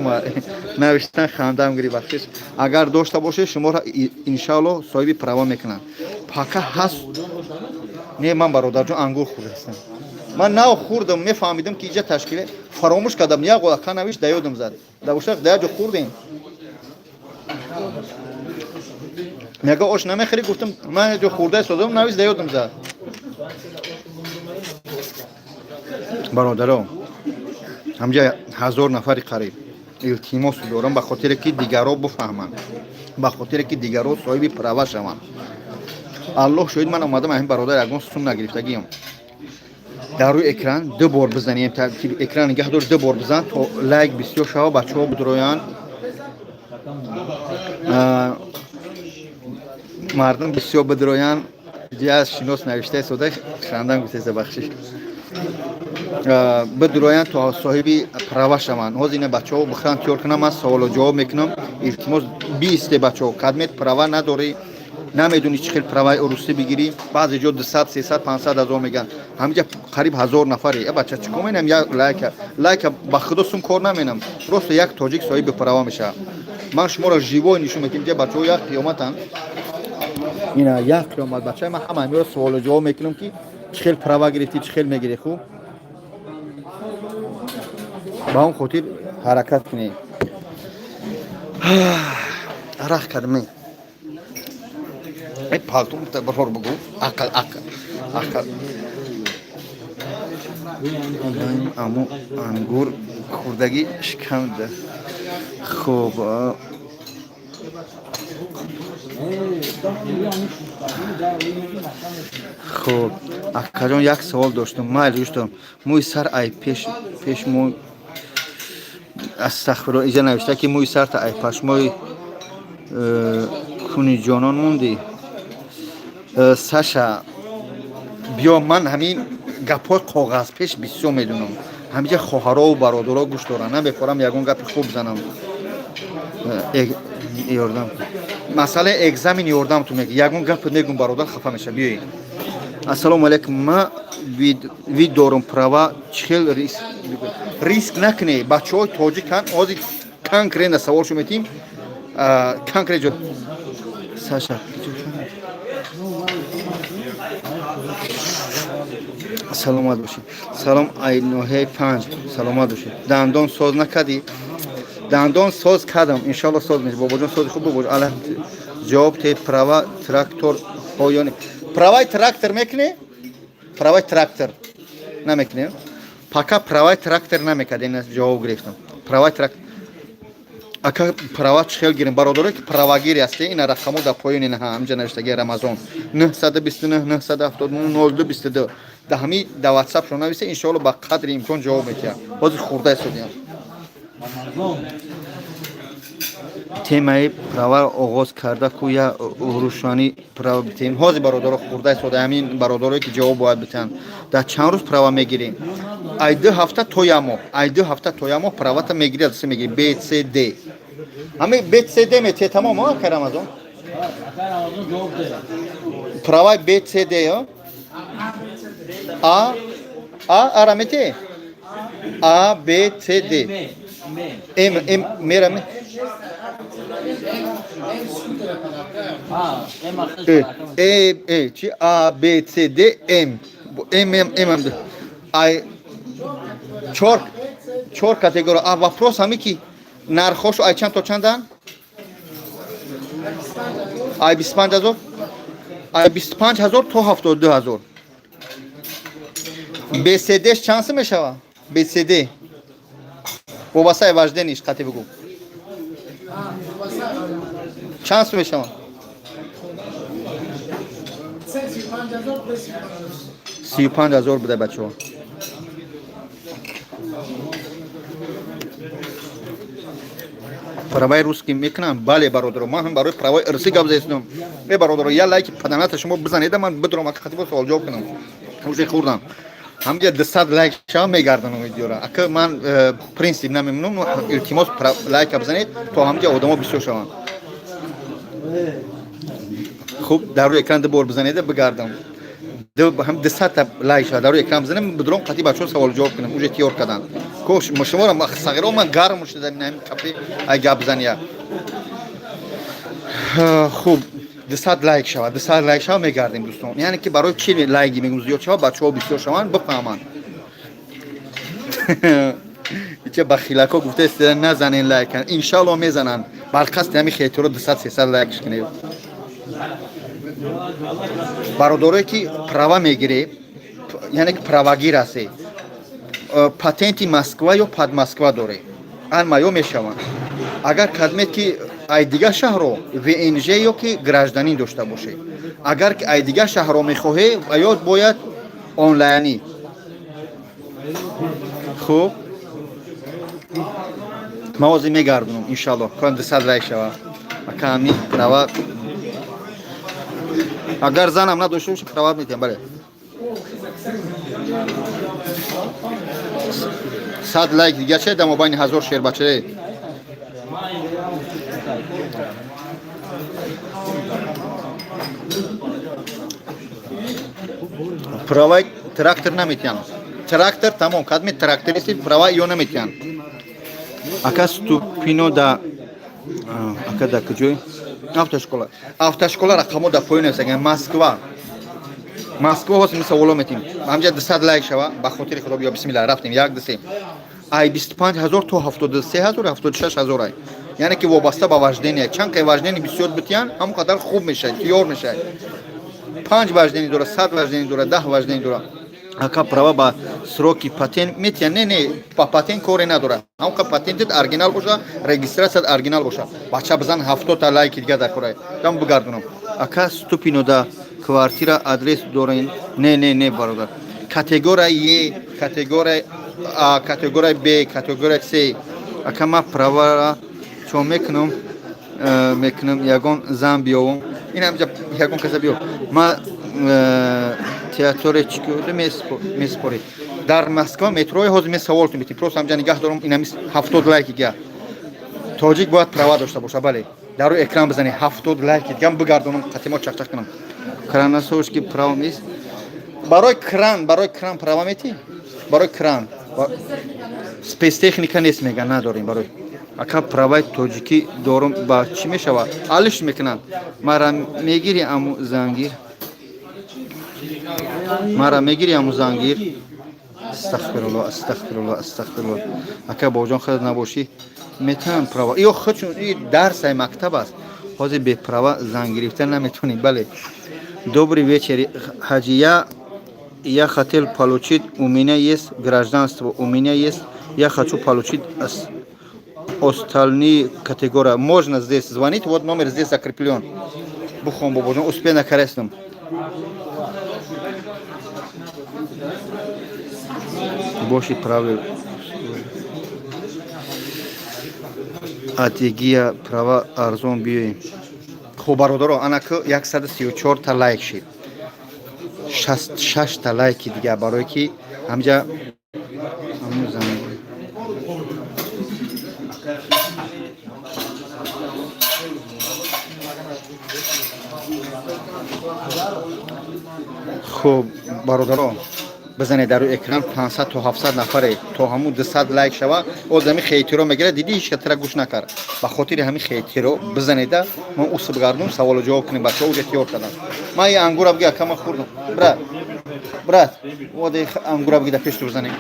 навиштан, хандам гири, бахшиш. Агар дошта бошед, шуморо иншаалло соҳиби права мекунанд. Пока ҳаст. Не, ман, бародарҷон, ангур хӯрдастам. Ман нав хӯрдам, мефаҳмидам ки иҷа ташкиле, фаромӯш кардам. Як ака навишт, да ёдам зад, да да ҷо хӯрдем. Мега, ош намехӯрӣ? Гуфтам, ман ҷо хӯрда содам, навишт, да ёдам зад. Бародаро, ҳамҷа ҳазор нафари қариб, илтимос дорам, ба хотире ки дигарро бифаҳманд, ба хотире ки дигарро соҳиби права шаванд. Аллоҳ шоҳид, ман омадам, ҳамин бародар ягон сум нагирифтагиам. Дар рӯи экран ду бор бизанем, экран нигаҳ дор, ду бор бизан, то лайк бисёр шава, бачаҳо бидроянд, мардум бисёр бидроянд. Аз шинос навиштаи сода, хандам гуфтеса, бахшиш. Бидроянд, то соҳиби права шаванд. Ҳозир ина бачаҳо бихӯранд, тиёр кунам, ман саволо ҷавоб мекунам. Илтимос, биисте, бачаҳо, кадмет права надорӣ, намедонӣ чӣ хел праваи урусӣ бигирӣ. Баъзе ҷо 200, 300, 500 ҳазор мегӯянд. Ҳамиҷа қариб ҳазор нафаре. Э бача, чӣ кор менам? Як лайка, лайка, ба худо сум кор наменам, просто як тоҷик соҳиби права мешавад. Ман шуморо живой нишон медиҳам. Инҷа бачаҳо як қиёматанд, ина як қиёмат. Бачаи ман ҳама ҳамиро суолу ҷавоб мекунам, ки чӣ хел права гирифтӣ, чӣ хел мегирӣ. Хуб, ба он хотир ҳаракат кунед. Арақ кардам, палтум барор, бугу, ақл, ақл, ақл. Аммо ангур хӯрдагӣ шикамда. Хуб. Хуб, акаҷон, як савол доштам. Майли, гӯштам. Мӯи сар ай пеш мӯ, астағфирулло, иҷа навишта, ки мӯи сарта ай пашмои куни ҷонон мондӣ. Саша, биё, ман ҳамин гапҳои коғазпеш бисёр медунам. Ҳамиҷа хоҳарову бародаро гӯш доранд, намефорам ягон гапи хуб занам. Ёрдам, масъалаи экзамен, ёрдам ту меги, ягон гап мегум, бародар хафа меша. Биёед. Ассалому алайкум, ма вид дорум, права чихел риск накунӣ. Бачаҳои тоҷикан, ҳозир конкретно савол шо метим, конкрет ҷо. Саша, саломат бошед. Салом, ай ноҳияи панҷ. Саломат бошед. Дандон соз накардӣ? Дандон соз кардам, иншалло соз меша. Бобоҷон, сози хуб бобоҷон. Ала ҷавоб те, права трактор ҳоёни, праваи трактор мекунӣ? Праваи трактор намекунем пока, праваи трактор намекард. Ин ҷавоб гирифтам, праваи трактор. Ака, права чӣ хел гирем? Бародарое, ки правагири ҳасте, ина рақамо дар поён, ина ҳамҷа навиштаги: Рамазон, 929 979 02 22. Да ҳами да ватсап шо нависе, иншоалло ба қадри имкон ҷавоб метиҳам. Ҳозир хурда истодиям. Темаи права оғоз карда ку, я рӯшанӣ права битем. Ҳозир, бародаро, хурда истода. Ҳамин бародарое, ки ҷавоб бояд битиҳанд: дар чанд рӯз права мегирем? Ай 2 ҳафта то як моҳ, ай 2 ҳафта то як моҳ правата мегири, адреса мегири. Б, С, Д, ҳами Б, С, Д метие, тамом. Ака Рамазон, праваи Б, С, Д ё А, А, ара метие? А, Б, С, Д, М, М мераме. Э, э, чи? А, Б, С, Д, М. М, М, М, М. Ай чор чор категория. А вопрос ҳами, ки нархошо ай чанд то чандан? Ай 25 000, ай 25 000 то 72 000. БСДш чанд сум мешава? БСД вобастаи вождениеш қати бигӯ, чанд сум мешава? 35 000 буда, бачаҳо. Праваи русский мекунам? Бале, бародаро, ман ҳам барои праваи ирсӣ гап застам. Э, бародаро, я лайки паданата шумо бизанеда, ман бидурам, ака хатибо суол ҷавоб кунам. Уже хӯрдам. Ҳамҷа 200 лайк шава, мегарданам видеора. Ака, ман принсип намемонам, илтимос, лайка бизанед, то ҳамҷа одамо бисёр шаванд. Хуб, дар рӯи экран ду бор бизанеда, бигардам. Ҳам 200-та лайк шава, дар рӯи экран бизанем, бидурам, қати бачаҳо савол ҷавоб кунам. Уже тиёр кардам. Кош шуморо сағиро ман гарм шуда ҳамин капи ай гап бизания. Хуб, 200 лайк шава, 200 лайк шава, мегардем, дӯстон. Яъне ки барои чи лайки мегум зиёд шава, бачаҳо бисёр шаванд, бифаҳманд. Ича бахилако гуфта назанен лайк, иншалло мезананд. Барқасди ҳами хейтиро 200, 300 лайкш кунед. Бародарое, ки права мегирӣ, яъне ки правагир ҳастӣ, патенти Москва ё Подмосква дорӣ, ё мешаванд. Агар кадмет, ки ай дигар шаҳро, ВНЖ ё ки гражданин дошта бошед. Агар ки ай дигар шаҳрро мехоҳӣ, ё бояд онлайнӣ. Хуб, ман ҳозир мегардонам, иншалло, кон 200 лайк шава. Ака, ҳамин права, агар занам надошта боша, права метиҳам, бале. 100 лайк дига че дар мобайни 1000 шербачае. Праваи трактор наметиҳанд. Трактор тамом, кадми трактористи, права ё наметиҳанд. Ака, Ступино да, ака, да куҷой автошкола? Автошкола рақамо дар поён аст. Москва, Москва. Ҳозир ми саволо метим. Ҳамҷа 200 лайк шава, ба хотири худо. Биё, бисмилла, рафтем. Як, ду, се. Ай 25 000 то 73 000, 76 000 ай. Яъне ки вобаста ба вождение. Чанд қай вождение бисёр битиян, ҳамон қадар хуб мешавад, тиёр мешавад. Панҷ вождение дора, 100 вождение дора, 10 вождение дора. Ака, права ба сроки патент метия? Не, не, ба патент коре надорад. Ҳамқа патентет оригинал боша, регистрацияд оригинал боша. Бача, бизан, 70-та лайки дига дар кора дам бигардонам. Ака, Ступинода квартира адрес дорен? Не, не, не, бародар. Категория Е, категория А, категория Б, категория С. Ака, ма правара чо мекунам? Мекунам, ягон зан биёвам. Ин ҳамҷа ягон каса биёв. Ма театре чикода меспоред? Дар Москва метрои. Ҳозир ме саволтон метим, просто ҳамҷа нигаҳ дорам. Инами 70 лайки дига. Тоҷик бояд права дошта боша? Бале, дар рӯи экран бизанед. 70 лайки дигам бигардонам, қатимо чақчақ кунам. Кранасовский право нест барои кран. Барои кран права метӣ? Барои кран спецтехника нест, мега, надорем. Барои ака, праваи тоҷикӣ дорум, ба чӣ мешавад? Алиш мекунанд. Мара мегири, аму зангир, мара мегири, аму зангир. Астағфирулло, астағфирулло, астағфирулло. Ака бобоҷон, худат набошӣ, метавонам права ё худшон и дарсай мактаб аст. Ҳозир беправа зан гирифта наметавонӣ. Бале. Добрый вечер, ҳаҷи. Я хотел получить, у меня есть гражданство, у меня есть, я хочу получить остальные категории. Можно здесь звонить? Вот номер здесь закреплен. Бухон, бобоҷон, успей накарестам. Боши правил. Адигия права арзон биёем. Хуб, бародаро, анаку 134 та лайк шид. 66 та лайки дига, барое ки ҳамҷа ҳамун зан. Хуб, бародаро, бизанед дар рӯи экран. 500 то 700 нафаре, то ҳамун 200 лайк шава. Оз ҳами хейтеро мегирад. Диди, ҳеч тра гӯш накард. Ба хотири ҳами хейтеро бизанеда. Ман ус бигардум, саволу ҷавоб кунем. Бачаҳо уҷа тиёр кардам. Ман и ангура биги, акама, хӯрдам. Брат, брат, оде ангура биги, да пеш ту бизанем.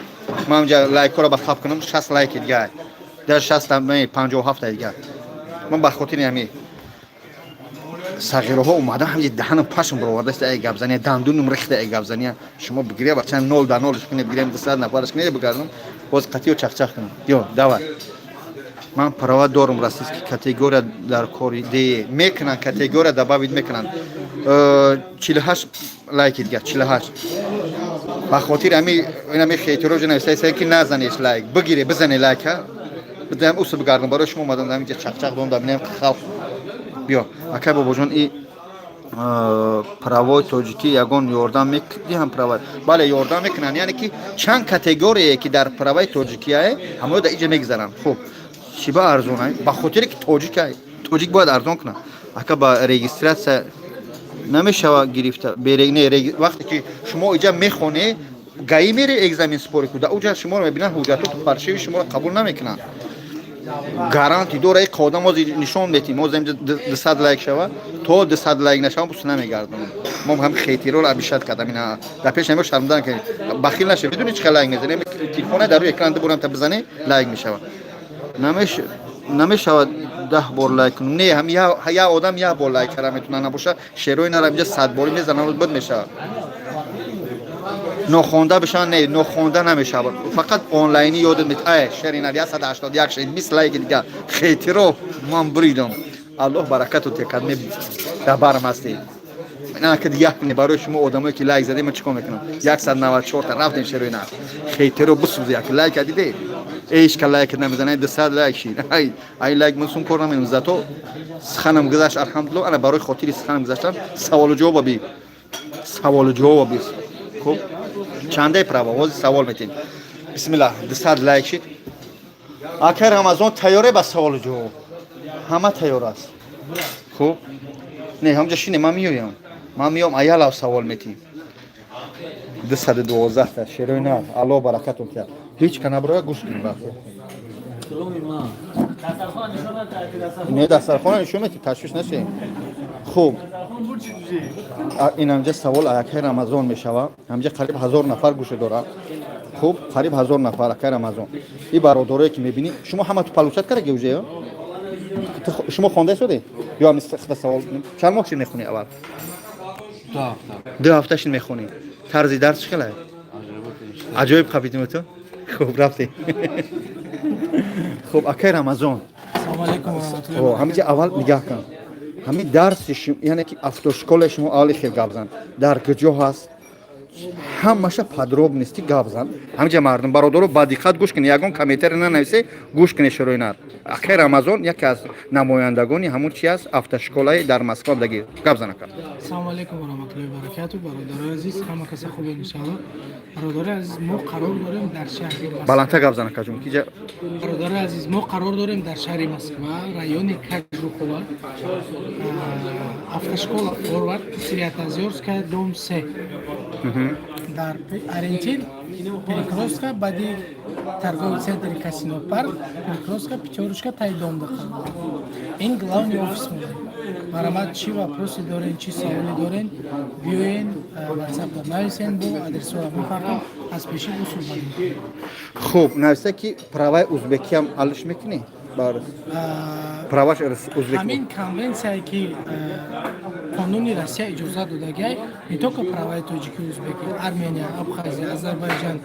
Ман ҳамҷа лайкҳоро ба хаб кунам. 60 лайки дига, дар 60, 57 дига. Ман ба хотири ҳами сағираҳо омадан, ҳамҷи даҳанам пашм баровардааст. Ай гапзания, дандунум рехта. Ай гапзания шумо бигиря, бача, нол да нолш кунед, бигирем, 200 нафараш кунед, бигардам, боз қатиё чақчақ кунам. Ё давай. Ман права дорум, российский категория дар кори де мекунанд, категория добавить мекунанд. 48 лайки дига, 48. Ба хотири ҳами инами хейтеро ҷа нависта, ки назанеш лайк, бигире, бизане лайка. Бидам, усу бигардам. Барои шумо омадам, ҳаминҷа чақчақ дом, бинем халқ. Биё, акай бобоҷон, и правои тоҷикӣ ягон ёрдам мекдиҳам? Права, бале, ёрдам мекунанд. Яъне ки чанд категорие ки дар праваи тоҷикияе, ҳамаё дар иҷа мегузаранд. Хуб, чӣ ба арзонай? Ба хотире ки тоҷикай, тоҷик бояд арзон кунад. Ака, ба регистрация намешава гирифта? Не, вақте ки шумо иҷа мехоне, ГАИ мере, экзамен спорӣ ку, да уҷа шуморо мебинанд, ҳуҷҷатоту фальшивый, шуморо қабул намекунанд. Гарантӣ дора и қодам. Ҳозир нишон метим. Ҳозир инҷа 200 лайк шава. То 200 лайк нашава, бус намегардонам. Мо ҳам хейтероро обижать кардам. Ина дар пеш ҳамё шармда накунед, бахил нашед. Медонӣ, чӣ хел лайк мезанем? Телефона дар рӯи экран дуборам та бизанӣ, лайк мешава. Намешавад 10 бор лайк кунам? Не, ҳам я одам як бор лайк кара метавона набоша. Шерои нара инҷа садборӣ мезанам, буд мешавад. Нохонда бишавад? Не, нохонда намешавад, фақат онлайнӣ ёдат мет. Ай, шеринар, 181 шед, 20 лайки дига. Хейтиро ман буридам. Аллоҳ баракату текад, ме дар барам ҳастед. На ки як не, барои шумо одамое ки лайк задем, ман чикор мекунам? 194 та рафтем. Шерои на хейтеро бисӯзе. Як лайк диде, эшка лайк намезанад. 200 лайк шид. Ай, ай, лайк ман сум кор намекунам, зато суханам гузашт, алҳамдулилло. Ана барои хотири суханам гузаштан саволу ҷавоба би, саволу ҷавоба би. Хуб, чандаи права? Ҳозир савол метем. Бисмиллаҳ, 200 лайк шид. Акай Рамазон, тайёре ба саволу ҷавоб? Ҳама тайёр аст. Хуб, не, ҳамҷа шине, ман меоям, ман меом, аялав савол метем. 212-та шерои на. Аллоҳ баракатон тиҳад. Ҳеҷ ка наброя, гӯш кун. Не, дастархона нишон метӣ, ташвиш нашед. Хуб, ин ҳамҷа савол акай Рамазон мешава. Ҳамҷа қариб 1000 нафар гӯша дорад. Хуб, қариб 1000 нафар. Акай Рамазон, и бародарое ки мебинӣ, шумо ҳама ту получать кардаги уже ё? Шумо хонда истодед ё ҳами хита савол? Чанд моҳ шид мехонӣ аввал? 2 ҳафта шид мехонӣ. Тарзи дарс чӣ хелае? Аҷоиб қапидимту. Хуб, рафтем. Хуб, акай Рамазон. Салому алейкум ва раҳматуллоҳи. О, ҳамиҷа аввал нигаҳ кун. Ҳамин дарси яъне ки автошколаи шумо, аввали хел гап зан. Дар куҷо ҳаст? Ҳамаша подробности гап зан. Ҳамиҷа мардум, бародаро, ба диққат гӯш кунед, ягон комментарий нанависе, гӯш кунед шурои нар. Акай Рамазон яке аз намояндагони ҳамун чи аст, автошколаи дар Москва будаги. Гап зан, ака. Салому алейкум ва раҳматуллоҳи ва баракату. Бародарои азиз, ҳама касе хубе, иншаллоҳ. Бародарои азиз, мо қарор дорем дар шаҳри Москва. Баландтар гап зан, акаҷон, ки Бародарои азиз, мо қарор дорем дар шаҳри Москва, райони Кожухово, автошкола «Форвард», Святозерская, дом 3, дар ориентир перекрёстка баъди торговый центри Касино Парк, перекрёстка «Пятёрочка», тай домда қарор дорем. Ин главный офис мо. Марҳамат, чӣ вопросе дорен, чӣ саволе дорен, биёен, ватсапда нависен, бо адресҳоя мепартом, аз пеши бо суҳбат мекунем. Хуб, нависта, ки праваи узбекиам алиш мекунӣ? Бар праваш узбек. Ҳамин конвенсияе, ки қонуни Россия иҷозат додагиай, не только праваи тоҷики, узбеки, Армения, Абхазия, Азербайҷан,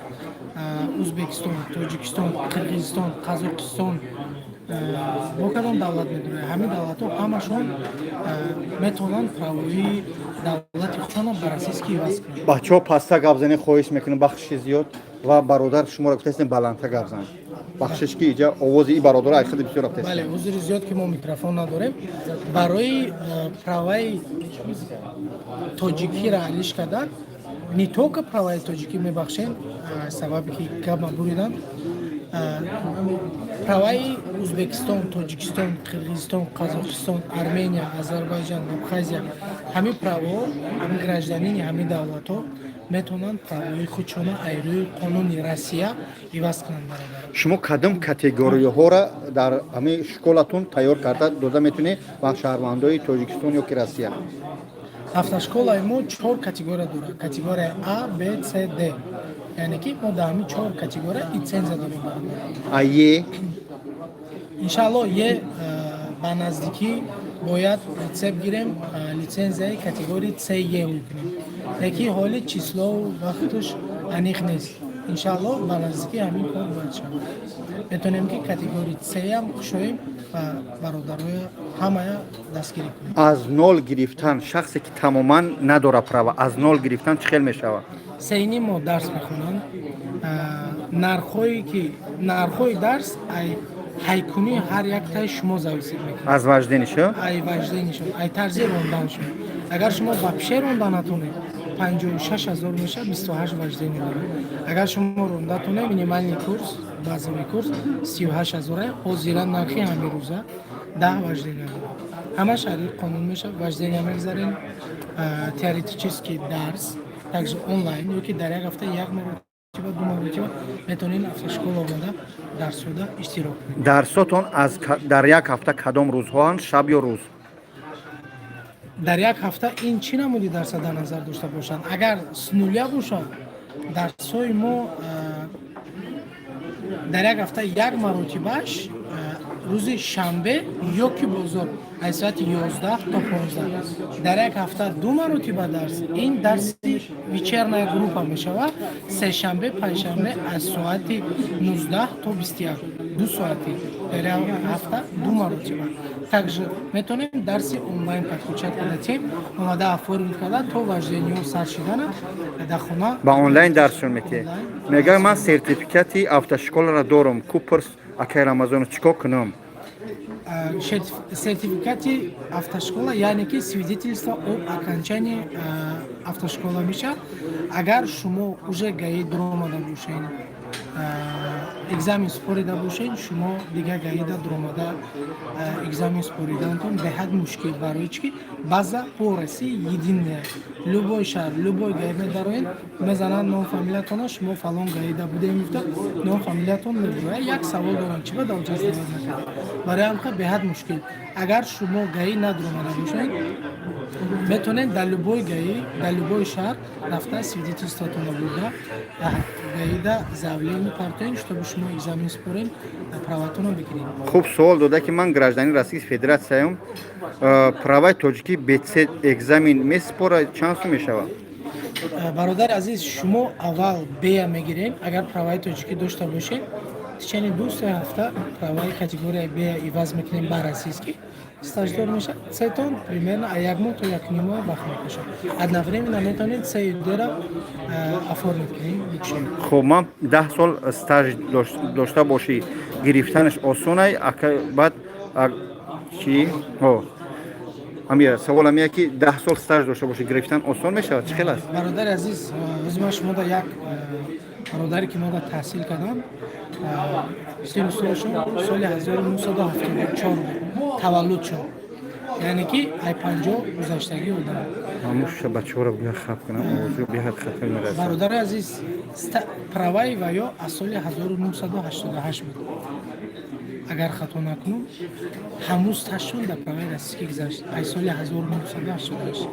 Узбекистон, Тоҷикистон, Қирғизистон, Қазоқистон, бо кадом давлат медорад, ҳамин давлатҳо ҳамашон метавонанд правои давлати худшонро ба российский иваз кунанд. Бачаҳо, паста гап занӣ, хоҳиш мекунем, бахшиши зиёд. Ва бародар, шуморо гуфтастем, баландта гап зан. Бахшиш, ки иҷа овози и бародаро ай хеле бисёр рафтаст. Бале, узри зиёд, ки мо микрофон надорем. Барои праваи тоҷикиро алиш кардан, не только праваи тоҷикӣ, мебахшем, сабабе ки гапма буридам, праваи Узбекистон, Тоҷикистон, Қирғизистон, Қазоқистон, Армения, Азербайҷан, Абхазия, ҳамин право, ҳамин гражданини ҳамин давлатҳо метавонанд правои худшона аз рӯи қонуни Россия иваз кунанд, бародар. Шумо кадом категорияҳоро дар ҳамин школатон тайёр карда дода метавонед ба шаҳрвандои Тоҷикистон ё ки Россия? Автошколаи мо чор категория дорад: категорияи А, Б, С, Д. Яъне ки мо дар ҳамин чор категория лицензия дорем, бародар. А Е? Иншаалло, Е ба наздикӣ бояд рецепт гирем, лицензияи категорияи С Е кунем, леки ҳоли числову вақташ аниқ нест. Иншаалло, ба наздикӣ ҳамин кор бояд шавад, метавонем, ки категорияи Сам кушоем ва бародароя ҳамая дастгирӣ кунем. Аз нол гирифтан, шахсе ки тамоман надора права, аз нол гирифтан чӣ хел мешавад? 3,5 моҳ дарс мехонанд. Нархҳое ки нархҳои дарс ай ҳайкунии ҳар яктаи шумо зависит мекунад. Аз вождениешо? Ай вождениешон, ай тарзи ронданшон. Агар шумо вообще ронда натонед, 56 000 мешавад, 28 вождение дорад. Агар шумо ронда тонед, минимальный курс, базовый курс 38 000, ҳозира нархи ҳамин рӯза, 10 вождение дорад. Ҳамаш шариқ қонун мешавад. Вождение мегзарем, теоретический дарс, также онлайн ё ки дар як ҳафта як маротиба, ду маротиба метавонед автошкола омада дарсҳода иштирок кунед. Дарсотон аз дар як ҳафта кадом рӯзҳоанд, шаб ё рӯз? Дар як ҳафта ин чӣ намуди дарса дар назар дошта бошанд? Агар с нуля бошад, дарсҳои мо дар як ҳафта як маротибаш, рӯзи шанбе ё ки бозор, аз соати 11 то 15. Дар як ҳафта ду маротиба дарс, ин дарси вечерняя группа мешавад, сешанбе, панҷшанбе, аз соати 19 то 21, 2 соати, дар як ҳафта ду маротиба. Также метавонем дарси онлайн подключать карда тем, омада оформить карда, то вождениҳо сар шидана дар хона. Ба онлайн дарсшон метиҳед? Мегӯям, ман сертификати автошколаро дорам, купурс, акай Рамазону, чӣ кор кунам? Сертификати автошкола, яъне ки свидетельство об окончании автошкола мешавад. Агар шумо уже ГАИ дуромада бошед, экзамен спорида бошед, шумо дигар ГАИда дуромада экзамен спориданатон беҳад мушкил. Барои чӣ ки база по России единая, любой шаҳр, любой ГАИ медароед, мезананд ном фамилиятона, шумо фалон ГАИда будем гуфта, ном фамилиятон мебурояд. Як савол дорам: чӣ ба даоҷаз даъват накард? Барои ҳамқа беҳад мушкил. Агар шумо ГАИ надуромада бошед, метавонед дар любой ГАИ, дар любой шаҳр рафта, свидетельствотонро бурда, ГАИда заявление партоед, чтобы шумо экзамен според, праватонро бигиред. Хуб, суол дода, ки ман гражданин Российской Федерацияам, праваи тоҷикӣ БЦ экзамен меспора, чанд сум мешавад? Бародари азиз, шумо аввал Б-я мегирем. Агар праваи тоҷикӣ дошта бошед, течение 2-3 ҳафта праваи категорияи Б-я иваз мекунем ба российский, стаждор мешавад. С-тон примерно а як моҳ то 1,5 моҳ вақт мекашад. Одновременно метавонед С и Д-ра оформить кунем, бикушем. Хуб, ман 10 сол стаж дошта бошӣ, гирифтанаш осонай? Баъд чӣ? Ҳамия савол ҳамия, ки 10 сол стаж дошта бошӣ, гирифтан осон мешавад? Чӣ хел аст? Бародари азиз, ҳозир ман шумода як бародаре, ки мода таҳсил кардам, сину солшон соли 1974 буд таваллуд шуд, яъне ки ай 50 гузаштагӣ одам. Ҳамуша бачаҳоро бия хаб кунам, овозо беҳад хатар мерасад. Бародари азиз, праваи ва ё аз соли 1988 буд, агар хато накунам. Ҳамуз стажшон дар праваи российский гузашт ай соли 1988.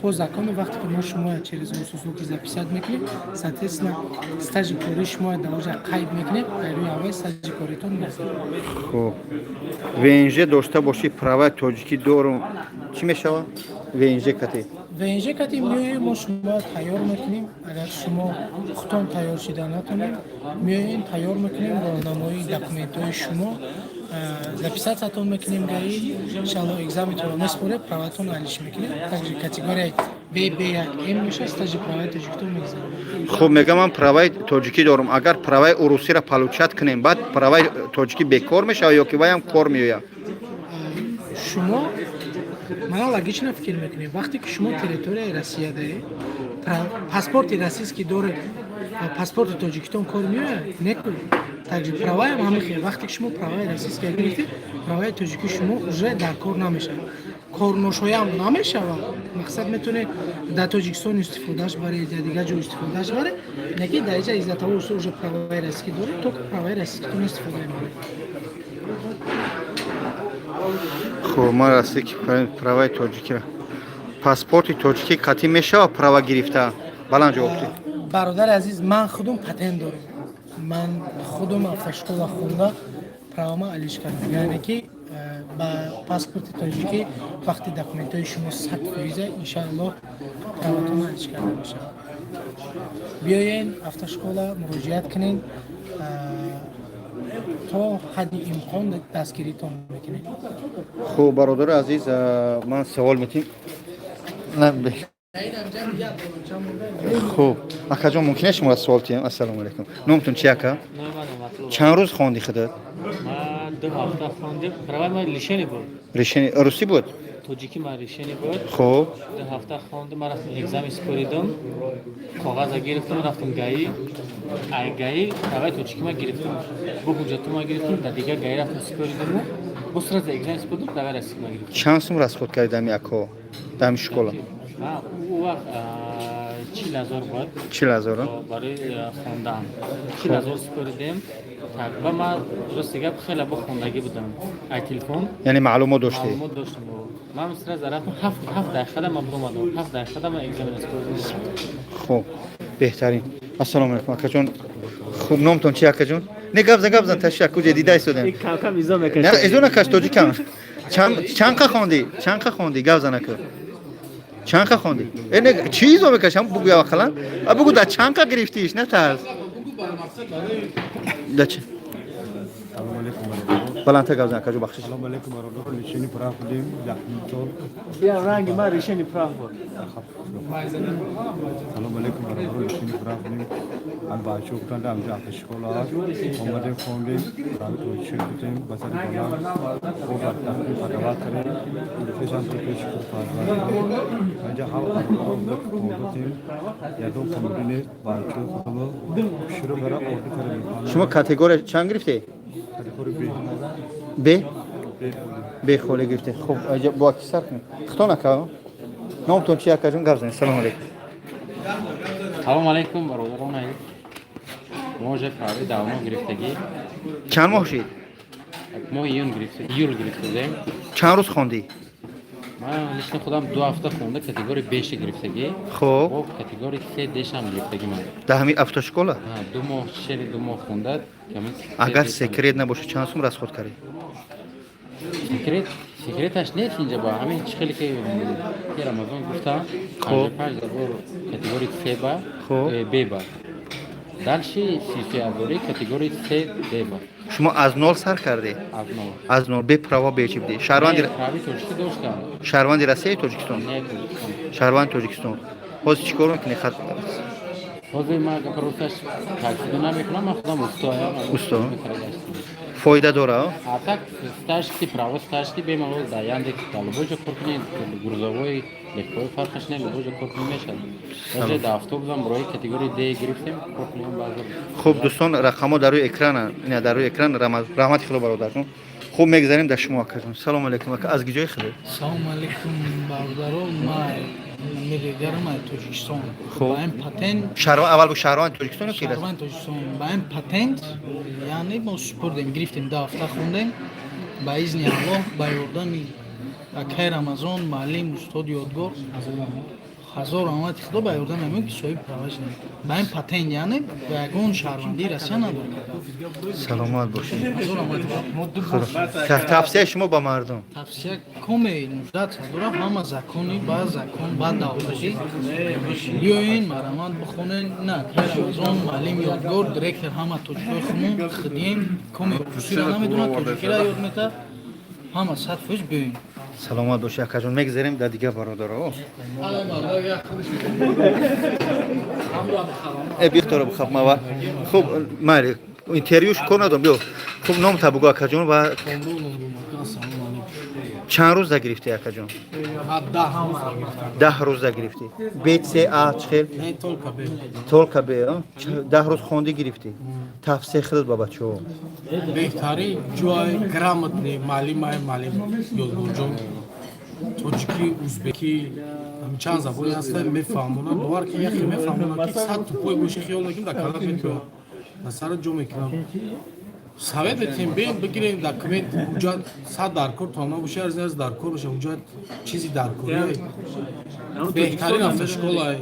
По закону, вақте ки мо шумо через госуслуги записать мекунем, соответственно, стажи кории шумо дар оҷа қайд мекунем, ай рӯи ҳаваи стажи коритон мерасад. Хуб, ВНЖ дошта бошӣ, праваи тоҷикӣ дорум, чӣ мешавад ВНЖ кати? ВНЖ кати меоем, мо шумо тайёр мекунем. Агар шумо худтон тайёр шида натонем, меоем, тайёр мекунем, роҳнамоии документҳои шумо, записаться тон мекунем ГАИ. Иншалло, экзаменатонро меспоред, праватон алиш мекунем. Также категорияи Б, Б1, М меша, стажи праваи тоҷикитон мегузарад. Хуб, мегам, ман праваи тоҷикӣ дорум, агар праваи урусиро получать кунем, баъд праваи тоҷикӣ бекор мешавад ё ки ваям кор меояд? Шумо мана логично фикр мекунед. Вақте ки шумо территорияи Россия даед, паспорти российский доред, паспорти тоҷикитон кор меояд? Неку. Также праваям ҳамин хел. Вақте ки шумо праваи российский гирифтед, праваи тоҷикӣ шумо уже дар кор намешавад. Корношоям намешавад. Мақсад, метавонед дар Тоҷикистон истифодааш баред, дар дигар ҷо истифодааш баред, лекин дар инҷа из-за того, что уже праваи российский доред, то праваи российскитон истифода мебаред. Хуб, ман расти ки праваи тоҷикиро, паспорти тоҷикӣ қатъӣ мешавад права гирифта? Баланд ҷавоб диҳ. Бародари азиз, ман худум патент дорам. Ман худум автошкола хонда, правама алиш кардам. Яъне ки ба паспорти тоҷикӣ, вақти документҳои шумо 100%, иншааллоҳ, праватон алиш карда мешавад. Биёен автошкола, муроҷиат кунед, то ҳадди имкон дастгиритон мекунем. Хуб, бародари азиз, ман савол метим. Хуб, акаҷон, мумкин аст шуморо савол тиҳам? Ассалому алайкум, номтон чи, ака? Чанд рӯз хонди худат? 2 ҳафта хондем. Праваи ма лишение буд. Лишение русӣ буд? Тоҷикӣ ма лишение буд. Хуб. 2 ҳафта хондем. Ман рафтам, экзамен супоридам, коғаза гирифтам, рафтам ГАИ. Ай ГАИ праваи тоҷикӣ ма гирифтам, бо ҳуҷҷату ма гирифтам, дар дигар ГАИ рафтам, супоридаму бо сразу экзамен супоридам, праваи российский ма гирифтам. Чанд сум расход карди дами ако, дами школа? Ӯ вақт 40 000 буд. 40 000? Барои хондан 40 000 супоридем. Ва ман, рости гап, хеле бо хондагӣ будам ай телефон. Яъне маълумот доштӣ? Маълумот доштам. Ман сразу рафтам, 7 дақиқада ман биромадам, 7 дақиқада ман экзамен супоридам. Хуб, беҳтарин. Ассалому алайкум, акаҷон. Хуб, номтон чи, акаҷон? Не, гап зан, гап зан, ташаккур, дида истодем. Камкам изо. Не, изо накаш, тоҷикам. Чанд қа хондӣ? Чанд қа хондӣ? Гап зан, ака. Чанд қа хондӣ? Э, не, чӣ изо мекашам? Бугӯ ақаллан. А бугӯ, да чанд қа гирифтиш, натарс. Да чи? Салом алейкум, бародарон. Баландтар гап зан, акаҷон, бахшиш. Салом алейкум, бародарон. Лишение прав будем якум сол. Бия, ранги ман лишение прав буд. Салом алейкум, бародарон. Лишение прав будем. Ам бачо гуфтанд, амҷа автошкола аст. Омадем, хондем, прави тоҷикӣ будем, ба сари баланд. Бо бадтахти подавать кардем. Пешам то пеши худ фарзанд. Анҷа ҳам хондем. Ягон камбудӣ нест. Бачо худмо шурӯъ кара, орду кардем. Шумо категория чанд гирифтӣ? Категория Б. Б? Б холи. Б холӣ гирифтӣ. Хуб, аҷа бо аки сар кунем. Хитон, ака. Номтон чи, акаҷон? Гап занед. Салом алейкум. Салом алейкум, бародарон. Мо уже прави давно гирифтагӣ. Чанд моҳ шид? Моҳи июн гирифта, июл гирифтадем. Чанд рӯз хондӣ? Ман лично худам 2 ҳафта хонда, категория Б-ша гирифтагӣ. Хуб. Бо категория С, Д-шам гирифтагӣ ман. Дар ҳамин автошкола? Ҳа, 2 моҳ, шери 2 моҳ хонда, камин. Агар секрет набошад, чанд сум расход кардӣ? Секрет. Секреташ нест инҷа, ба ҳамин чӣ хеле ки Рамазон гуфта, 55 000 категории С ба. Хоб. Б ба, дальше 33 ҳазори категории С, Д ба. Шумо аз нол сар кардед? Аз нол. Аз нол, бе права, бе чӣ будӣ? Шаҳрванди Не, прави тоҷикӣ доштам. Шаҳрванди Россия ё Тоҷикистон? Не, Тоҷикистон. Шаҳрванди Тоҷикистон. Ҳозир чӣ кор мекунӣ? Ҳозир ман гапа росташ таксиду намекунам, ман худам устоям. Усто? Фоида дора? А так стаж ки, право стаж ки, бемалол дар Яндекс, дар любой ҷо кор кунед, грузовой, легковой, фарқаш не, любой ҷо кор кунед мешавад. Даже дар автобусам роҳи категории Д гирифтем, кор кунем баъзе. Хуб, дӯстон, рақамҳо дар рӯи экрана, ина дар рӯи экран. Раҳмати худо, бародарҷон. Хуб, мегзарем дар шумо, акаҷон. Салому алайкум, ака, аз киҷои худед? Салому алейкум, бародаро, ман мегагарам аз Тоҷикистон. Хуб. Ба ин патент. Шаҳрванд, аввал бо шаҳрванди Тоҷикистон ё ки? Шаҳрванди Тоҷикистон. Ба ин патент, яъне мо супурдем, гирифтем, 10 ҳафта хондем. Ба изни Аллоҳ, ба ёрдами акай Рамазон, муаллим, устод Ёдгор, ҳазор раҳмати Худо, ба ёрдами ҳамин ки соҳиби права шудем. Ба ин патент, яъне ба ягон шаҳрвандии Россия надорем. Саломат бошед. Ҳазор раҳмати Худо. Тавсияи шумо ба мардум? Тавсия коме нуждаться дора, ҳама закони, ба закон, ба давлатӣ биёен, марамат бихонен. На акай Рамазон, муаллим Ёдгор, директор, ҳама тоҷикои хумон хидием, коме русиро намедонад, тоҷикиро ёд мета, ҳама 100% биёен. Саломат бошед, акаҷон. Мегзарем дар дигар бародаро. Э, бихторо бихаб мава. Хуб, майли, интервюш кор надорам, биё. Хуб, номта бугӯ, акаҷон, ва чанд рӯза гирифтӣ, акаҷон? 10 рӯза гирифтӣ. Б, С, А, чӣ хел? Только Б, а? 10 рӯз хондӣ, гирифтӣ. Тавсияи худат ба бачаҳо? Беҳтарин ҷой, грамотный маълимай, маълим Ёдгорҷон, тоҷикӣ, узбекӣ, чанд забони ҳаста мефаҳмонад. Бовар ки, яхе мефаҳмонад, ки сад тупой боши, хиёл накунем, дар калат метояд, дар сара ҷо мекунам. Совет метиҳем, бем бигирем документ, ҳуҷҷат сад дар кор то набоши, арз аз дар кор боша, ҳуҷҷат чизи даркорӣ. Беҳтарин автошколай,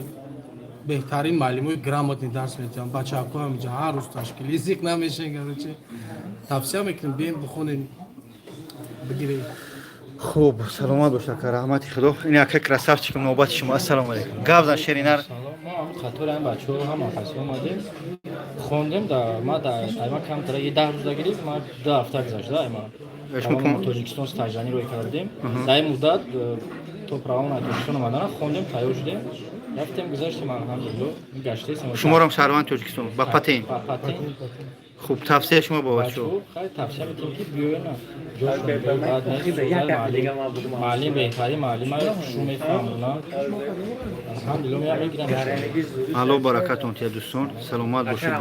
беҳтарин маълимои грамотный дарс метиҳанд. Бачаҳако ҳамиҷа ҳар рӯз ташкили зиқ намешен. Короче, тавсия мекунем, бем бихонем, бигирем. Хуб, саломат бош, ака, раҳмати Худо. Ин ака красавчик, навбати шумо. Ассалому алайкум, гап зан, шеринар. Мо ҳам қатори ҳам бачаҳо, ҳама касо омадем, хондем. Да ма да айма камтара е 10 рӯза гирифт, ма 2 ҳафта гузашта айма. Шумо Тоҷикистон стажани рӯй карда будем. Дар ин муддат то правон аз Тоҷикистон омадана хондем, тайёр шудем, рафтем, гузаштем, алҳамдулилло, гаштесем. Шуморам шаҳрванди Тоҷикистон ба патент? Ба патент. Хуб, тавсияи шумо ба бачаҳо? Бачаҳо, хай, тавсия метиҳем, ки биёена, маълим беҳтарин маълима, шу мефаҳмонад, алҳамдулилло, меям мегирам. Алло баракатон тия, дӯстон, саломат бошед.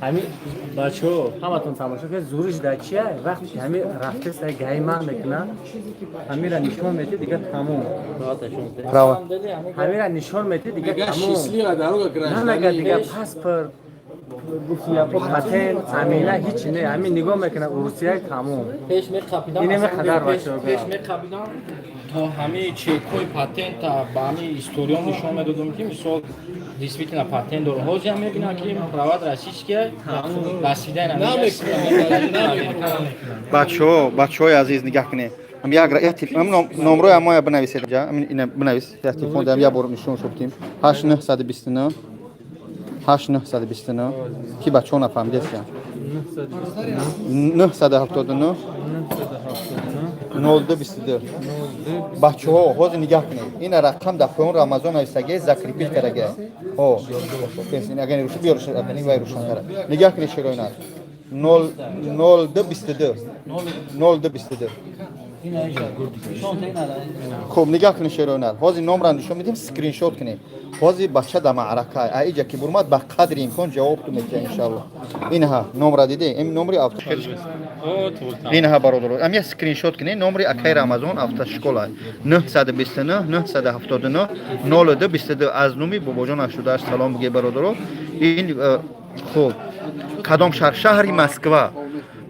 Ҳамин бачаҳо, ҳаматон тамошо кунед, зуриш дар чия? Вақте ки ҳамин рафтеста, гаи ман мекунад, ҳамира нишон медиҳ, дига тамом. Права. Ҳамира нишон медиҳ, дига тамом. Намега дига паспорт, гуфтияпо, патент, амина, ҳичи не, ҳамин нигоҳ мекунад, урусия, тамом. Пеш меқапидам. Инаме қадар бачаҳо. Пеш меқапидам, то ҳамаи чекҳои патента ба ҳамаи историён нишон медодам, ки мисол действительно патент дорам. Ҳозир ҳам мебинам, ки права российския расида. Бачаҳо, бачаҳои азиз, нигаҳ кунед. Ам як як телефон номрои амоя бинависед ҷа. Ам ина бинавис, як телефон дам, як бор нишон шудтим. 8929, 8929, ки бачаҳо нафаҳмидестиям. 979 0222. Бачаҳо, ҳозир нигаҳ кунед, ина рақам дар поён Рамазон нависаге, закрепить кардаге. Ҳо, агар биёр, вай рӯшантара. Нигаҳ кунед, шероина 0222, 0222. Хуб, нигаҳ кунед, шероинар, ҳозир номра нишон медиҳем, скриншот кунед. Ҳозир бача дар маърака аиҷа ки бурмад, ба қадри имкон ҷавоб ту метиҳа, иншалло. Инҳа номра диде, ин номри авто, инҳа, бародаро, ам я скриншот кунед. Номри акаи Рамазон, автошкола, 929 979 02 22. Аз номи Бобоҷон 88 салом буге, бародаро. Ин хуб, кадом шаҳр? Шаҳри Москва.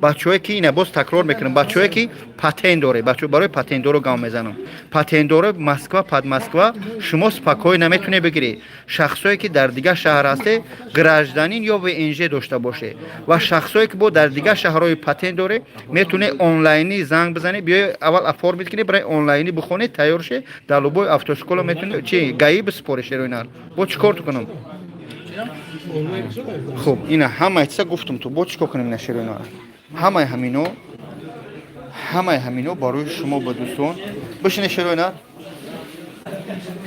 Бачаҳое ки, ина боз такрор мекунам, бачаҳое ки патент доре, бача, барои патентдоро гап мезанам. Патентдоро Москва, под Москва шумо спокойно наметунед бигиред. Шахсое ки дар дигар шаҳр ҳасте, гражданин ё ВНЖ дошта боше ва шахсое ки бо дар дигар шаҳрҳои патент доре, метунед онлайнӣ занг бизанед, биёед, аввал оформить кунед, барои онлайнӣ бихонед, тайёр ше, дар любой автошкола метунед чи ГАИ бисупоред. Шероинар, бо чӣ кор кунам? Хуб, ина ҳамаи чиза гуфтум, ту бо чӣ кор кунем? Ина, шероинар, ҳамаи ҳамино барои шумо ба дӯстон бишине. Шероинар,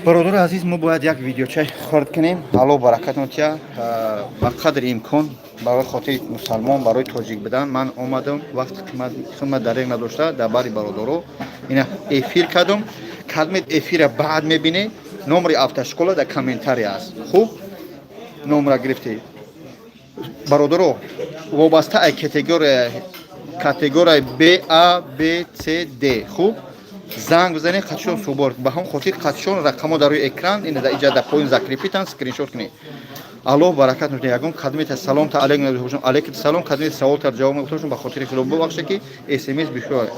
бародари азиз, мо бояд як видеочай хӯрд кунем. Алло баракатон тия. Ба қадри имкон, барои хотири мусалмон, барои тоҷик будан ман омадам, вақти қимат дареғ надошта, дар бари бародаро ина эфир кардам. Кадмед эфира баъд мебине, номери автошкола дар комментария аст. Хуб, номра гирифтед, бародаро, вобаста ай категорияи Б, А, Б, С, Д. Хуб, занг бизанед, қатшон суҳбат. Ба ҳам хотир қатшон рақамҳо дар рӯи экран, ина дар иҷа, дар поён закрепить ан, скриншот кунед. Аллоҳ баракат нута. Ягон кадмета салом та алейкум, алейкум салом, кадмета савол тар ҷавоб нагуфта, ба хотири худо бубахшед, ки СМС бишӯ.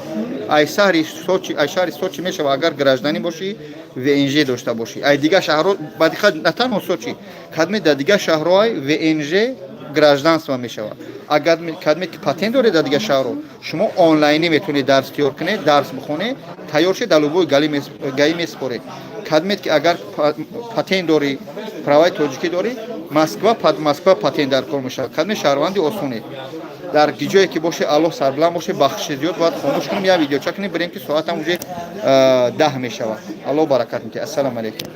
Ай шаҳри Сочи, ай шаҳри Сочи мешава, агар гражданин бошӣ, ВНЖ дошта бошӣ. Ай дигар шаҳрҳо, ба диққат, на танҳо Сочи, кадме дар дигар шаҳрҳои ВНЖ, гражданство мешавад. Агар кадме ки патент доред дар дигар шаҳрҳо, шумо онлайнӣ метавонед дарс тиёр кунед, дарс бихонед, тайёр шед, дар любой ГАИ месупоред. Кадмет ки агар патент дорӣ, праваи тоҷикӣ дорӣ, Москва, под Москва патент дар кор мешавад. Кадме шаҳрванди осоне, дар ҷое ки боше, Аллоҳ сарбаланд боше, бахшиши зиёд. Бояд хомӯш кунем, як видеоча кунем, бирем, ки соатам уже 10 мешавад. Аллоҳ баракат медиҳад. Ассалому алайкум.